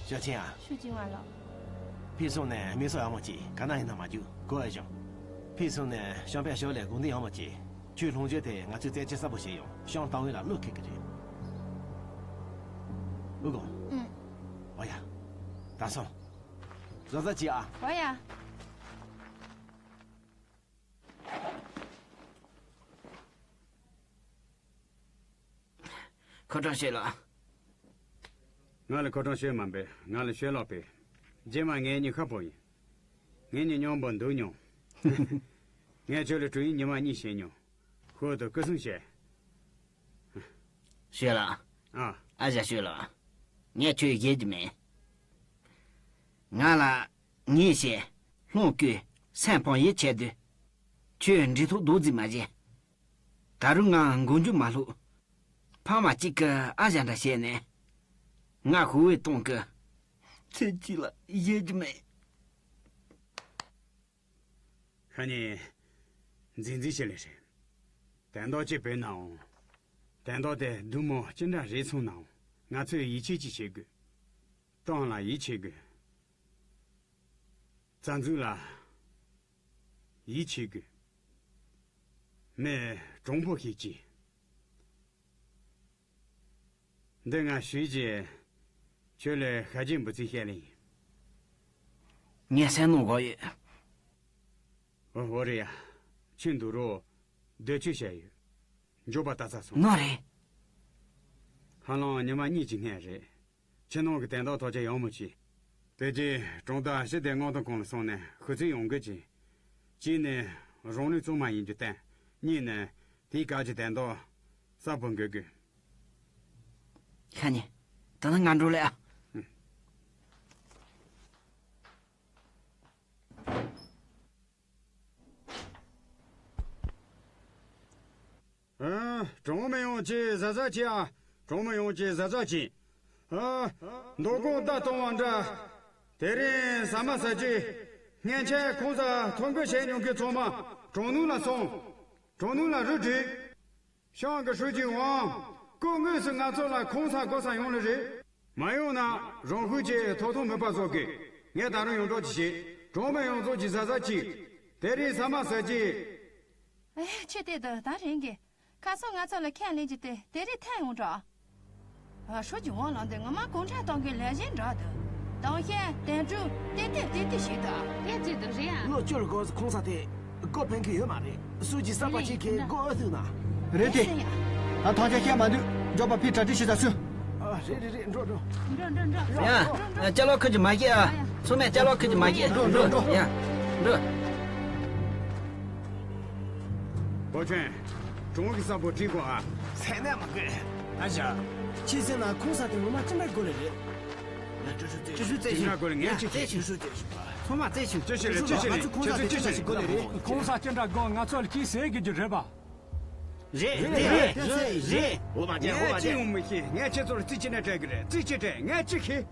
ཞའོ་ཆིང་ཨ། ཧྲུའུ་ཅི་ཝང་ལགས། ཕུད་སོང་ནས་མི་སོ་ཡག་མོ་ཅིག་ག་ན་ཡིན་ན་མ་རྒྱུག་གོ་ཨེ་ཞང་། ཕུད་སོང་ནས་ཤང་པའི་ཞོ་ལས་དགོངས་དོན་ཡག་མོ་ཅིག་ཁྱོད་ལྷུང་འཇུག་དེ་ང་ཚོས་རྩད་གཅོད་གསལ་པོ་བྱས་ཡོང་། ཤང་ཏང་ཨུའི་ལ་བློ་ཁེལ་གི་རེད། ཨུ་གོ། ཨུ། འོ་ཡ། ད་སོང་། བཟོ་བཟོ་ཅིག་ཨ། འོ་ཡ། ཁོ་ཀྲང་ཤོད་ལགས། ང་ལ་ཁོ་ཀྲང་ཤོད་མ་འབོད། ང་ལ་ཤོད་ལགས་པས། རྗེས་མ་ངེད་གཉིས་ཁ་པོ་ཡིན། ངེད་གཉིས་མཉམ་པོ་འདུག་མྱོང་། ངས་ཁྱོད་ལ་དྲུང་ཡིག་ཉི་མ་གཉིས་བྱས་མྱོང་། ཁོ་ཚོ་སྐུ་སྲུང་བྱས། ཤོད་ལགས། ཨ། ཨ་ཞང་ཤོད་ལགས། ངས་ཁྱོད་བརྗེད་རྒྱུ་མེད། ང་ལ། ངས་བཤད། ལྷུང་བཀོད། སེམས་ཕམ་ཡིད་ཆད་དུས། ཁྱོད་འདྲི་ཐོག་རྡོག་རྫིས་མ་བྱེད། ད་རུང་ང་མགོ་མཇུག་མ་ལྷུག་ཕ་མ་གཅིག་གི་ཨ་ཞང་འདྲ་བྱས་ནས། ང་ཤི་བའི་དོན་གྱི། ཚེ་གཅིག་ལ་བཞེས་རྒྱུ་མེད། ཤ་ཉེ། འཛིན་འཛིན་བྱེད་ལེ་རེད། དོན་དག་ཅི་བྱུང་ནའང་། དོན་དག་དེ་བདུད་མོ་ཅི་འདྲ་རེད་སོང་ནའང་། ང་ཚོས་ཡིད་ཆེས་ཅིག་བྱེད་དགོས། ཏང་ལ་ཡིད་ཆེས་དགོས། རྩ་འཛུགས་ལ་ཡིད་ཆེས་དགོས། མི་དྲང་པོ་ཞིག་གྱིས། འདི་ང་ཞུས་རྗེས། ཁྱོད་ལ་ཤ་རྗེས་འབུལ་རྩིས་བྱས་ལེ་ཡིན། ངས་སེམས་ནང་དགོངས་ཡོད། འོ། འོ་རེད་ཡ། ཁྱོད་འདུག་རོགས། འདོད་ཆོས་བཤད་ཡོད། མགྱོགས་པ་ལྟ་ཚར་སོང་། ནོ་རེད། ཧ་ལམ་ཉི་མ་གཉིས་ཀྱི་སྔོན་རེད། ཕྱི་ནང་གི་དོན་དག་ཐག་གཅོད་ཡག་མོ་བྱས། དེ་རྗེས་གྲོང་རྡལ་སྤྱི་བདེ་མངགས་གཏོང་ཁང་ལ་སོང་ནས་ཤོག་ཚིག་ཡོང་གི་བྱས། གཅིག་ནས་རང་ལུས་གཙང་མ་ཡིན་རྒྱུ་བསྟན། གཉིས་ནས་དེའི་སྐབས་ཀྱི་དོན་དག་གསལ་པོ་འགོད་དགོས། ཤ་ཉེ། ད་ནི་ང་འགྲོ་ལེ་ཨ། ཨུ། ཨ། གྲོང་མི་ཡོངས་ཀྱིས་གཟབ་གཟབ་གྱིས་ཨ། གྲོང་མི་ཡོངས་ཀྱིས་གཟབ་གཟབ་གྱིས་ཨ། མདོ་ཁམས་ད་གཏོང་བ་འདྲ། དེ་རིང་ཟ་མ་ཟ་རྒྱུ། སྔན་ཆད་ཁང་གསར་ཐོ་འགོད་བྱས་མྱོང་མཁན་ཚང་མ་གྲོང་ནང་ལ་སོང་། གྲོང་ནང་ལ་རུབ་བསྒྲིགས། ཤང་གི་ཧྲུའུ་ཅི་ཝང་། སྐུ་དངོས་སུ་ང་ཚོ་ལ་ཁང་གསར་སྒོ་གསར་ཡོང་ལེ་རེད། མ་ཡོང་ན་རང་ཤུགས་ཀྱིས་ཐོབ་ཐང་མེད་པ་བཟོ་གི། ངས་ད་རུང་ཡོངས་གྲགས་ཀྱིས་བཤད། གྲོང་མི་ཡོངས་རྫོགས་ཀྱིས་གཟབ་གཟབ་གྱིས། དེ་རིང་ཟ་མ་ཟ་རྒྱུ། ཨེ། ཁྱོད་བལྟས་དང་ད་རན་གི། ཁ་སང་ང་ཚོ་ལ་ཁས་ལེན་གྱི་དེ་དེ་རིང་ཐོན་ཡོང་འགྲོ། ཧྲུའུ་ཅི་ཝང་ལགས་འདི་ངོ་མ་གུང་ཁྲན་ཏང་གི་ལས་བྱེད་འདྲ་འདུག། ཏང་ཤན་དན་ཀྲུའུ་ཏེ་ཏེ་ཏེ་ཏེ་ཞིག་འདུག། ཏེ་ཏེ་འདུག་རེད་ཨ། ལོ་བཅུ་ལ་སྐོར་ཁོང་ས་དེ་སྐོར་ཕན་གི་ཡོད་མ་རེད། སུ་ཅི་གསར་པ་ཅིག་གིས་སྐོར་ཨ་ཐུག་ན། རེད་དེ། ད་ཐང་ཆ་བཤད་མ་འདུག། མགྱོགས་པ་ཕི་གྲ་སྒྲིག་བྱེད་ད་སུ། ཨ་རེད་རེད་རེད། འགྲོ་འགྲོ། འགྲོ་འགྲོ་འགྲོ། ཡ། ཅ་ལག་ཁུར་གྱི་མ་བཤད་ཨ། ཚང་མས་ཅ་ལག་ཁུར་གྱི་མ་བཤད། འགྲོ་འགྲོ་འགྲོ། ཡ། འགྲོ། བོ་ཁྱོད། གྲོང་གི་གསར་པོ་བྲིས་གོ་ཨ། ཟས་ནས་མ་དགོས། ཨ་ཅག། ཁྱེད་ཟེར་ན་ཁོང་ས་དེ་ངོ་མ་ཅི་འདྲ་དགོས་རེད། ཡ་ཅོ་ཅོ་ཅོ་ཅོ་ཅོ་ཅི་འདྲ་དགོས་རེད། ངས་ཅི་ཅོ་ཅོ་ཅོ། ཚང་མ་རྩེ་ཆུ་ཅི་ཞིག་རེད། ཅི་ཞིག་རེད། ང་ཚོ་ཁོང་ས་དེ་ཅི་འདྲ་ཞིག་དགོས་ནི་རེད། ཁོང་ས་ཅི་འདྲ་དགོས། ང་ཚོ་ལ་ཅི་ཟེར་དགོས་རྒྱུ་རེད་པ། རེད་རེད་རེད་རེད། འོ་མ་རྒྱལ་འོ་མ་རྒྱལ། ངས་ཅི་ཡོང་མི་ཤེས། ངས་ཁྱེད་ཚོར་རྩིས་ཅི་ནས་སྤྲད་གི་རེད། རྩིས་ཅི་སྤྲད། ངས་ཅི་ཤེས།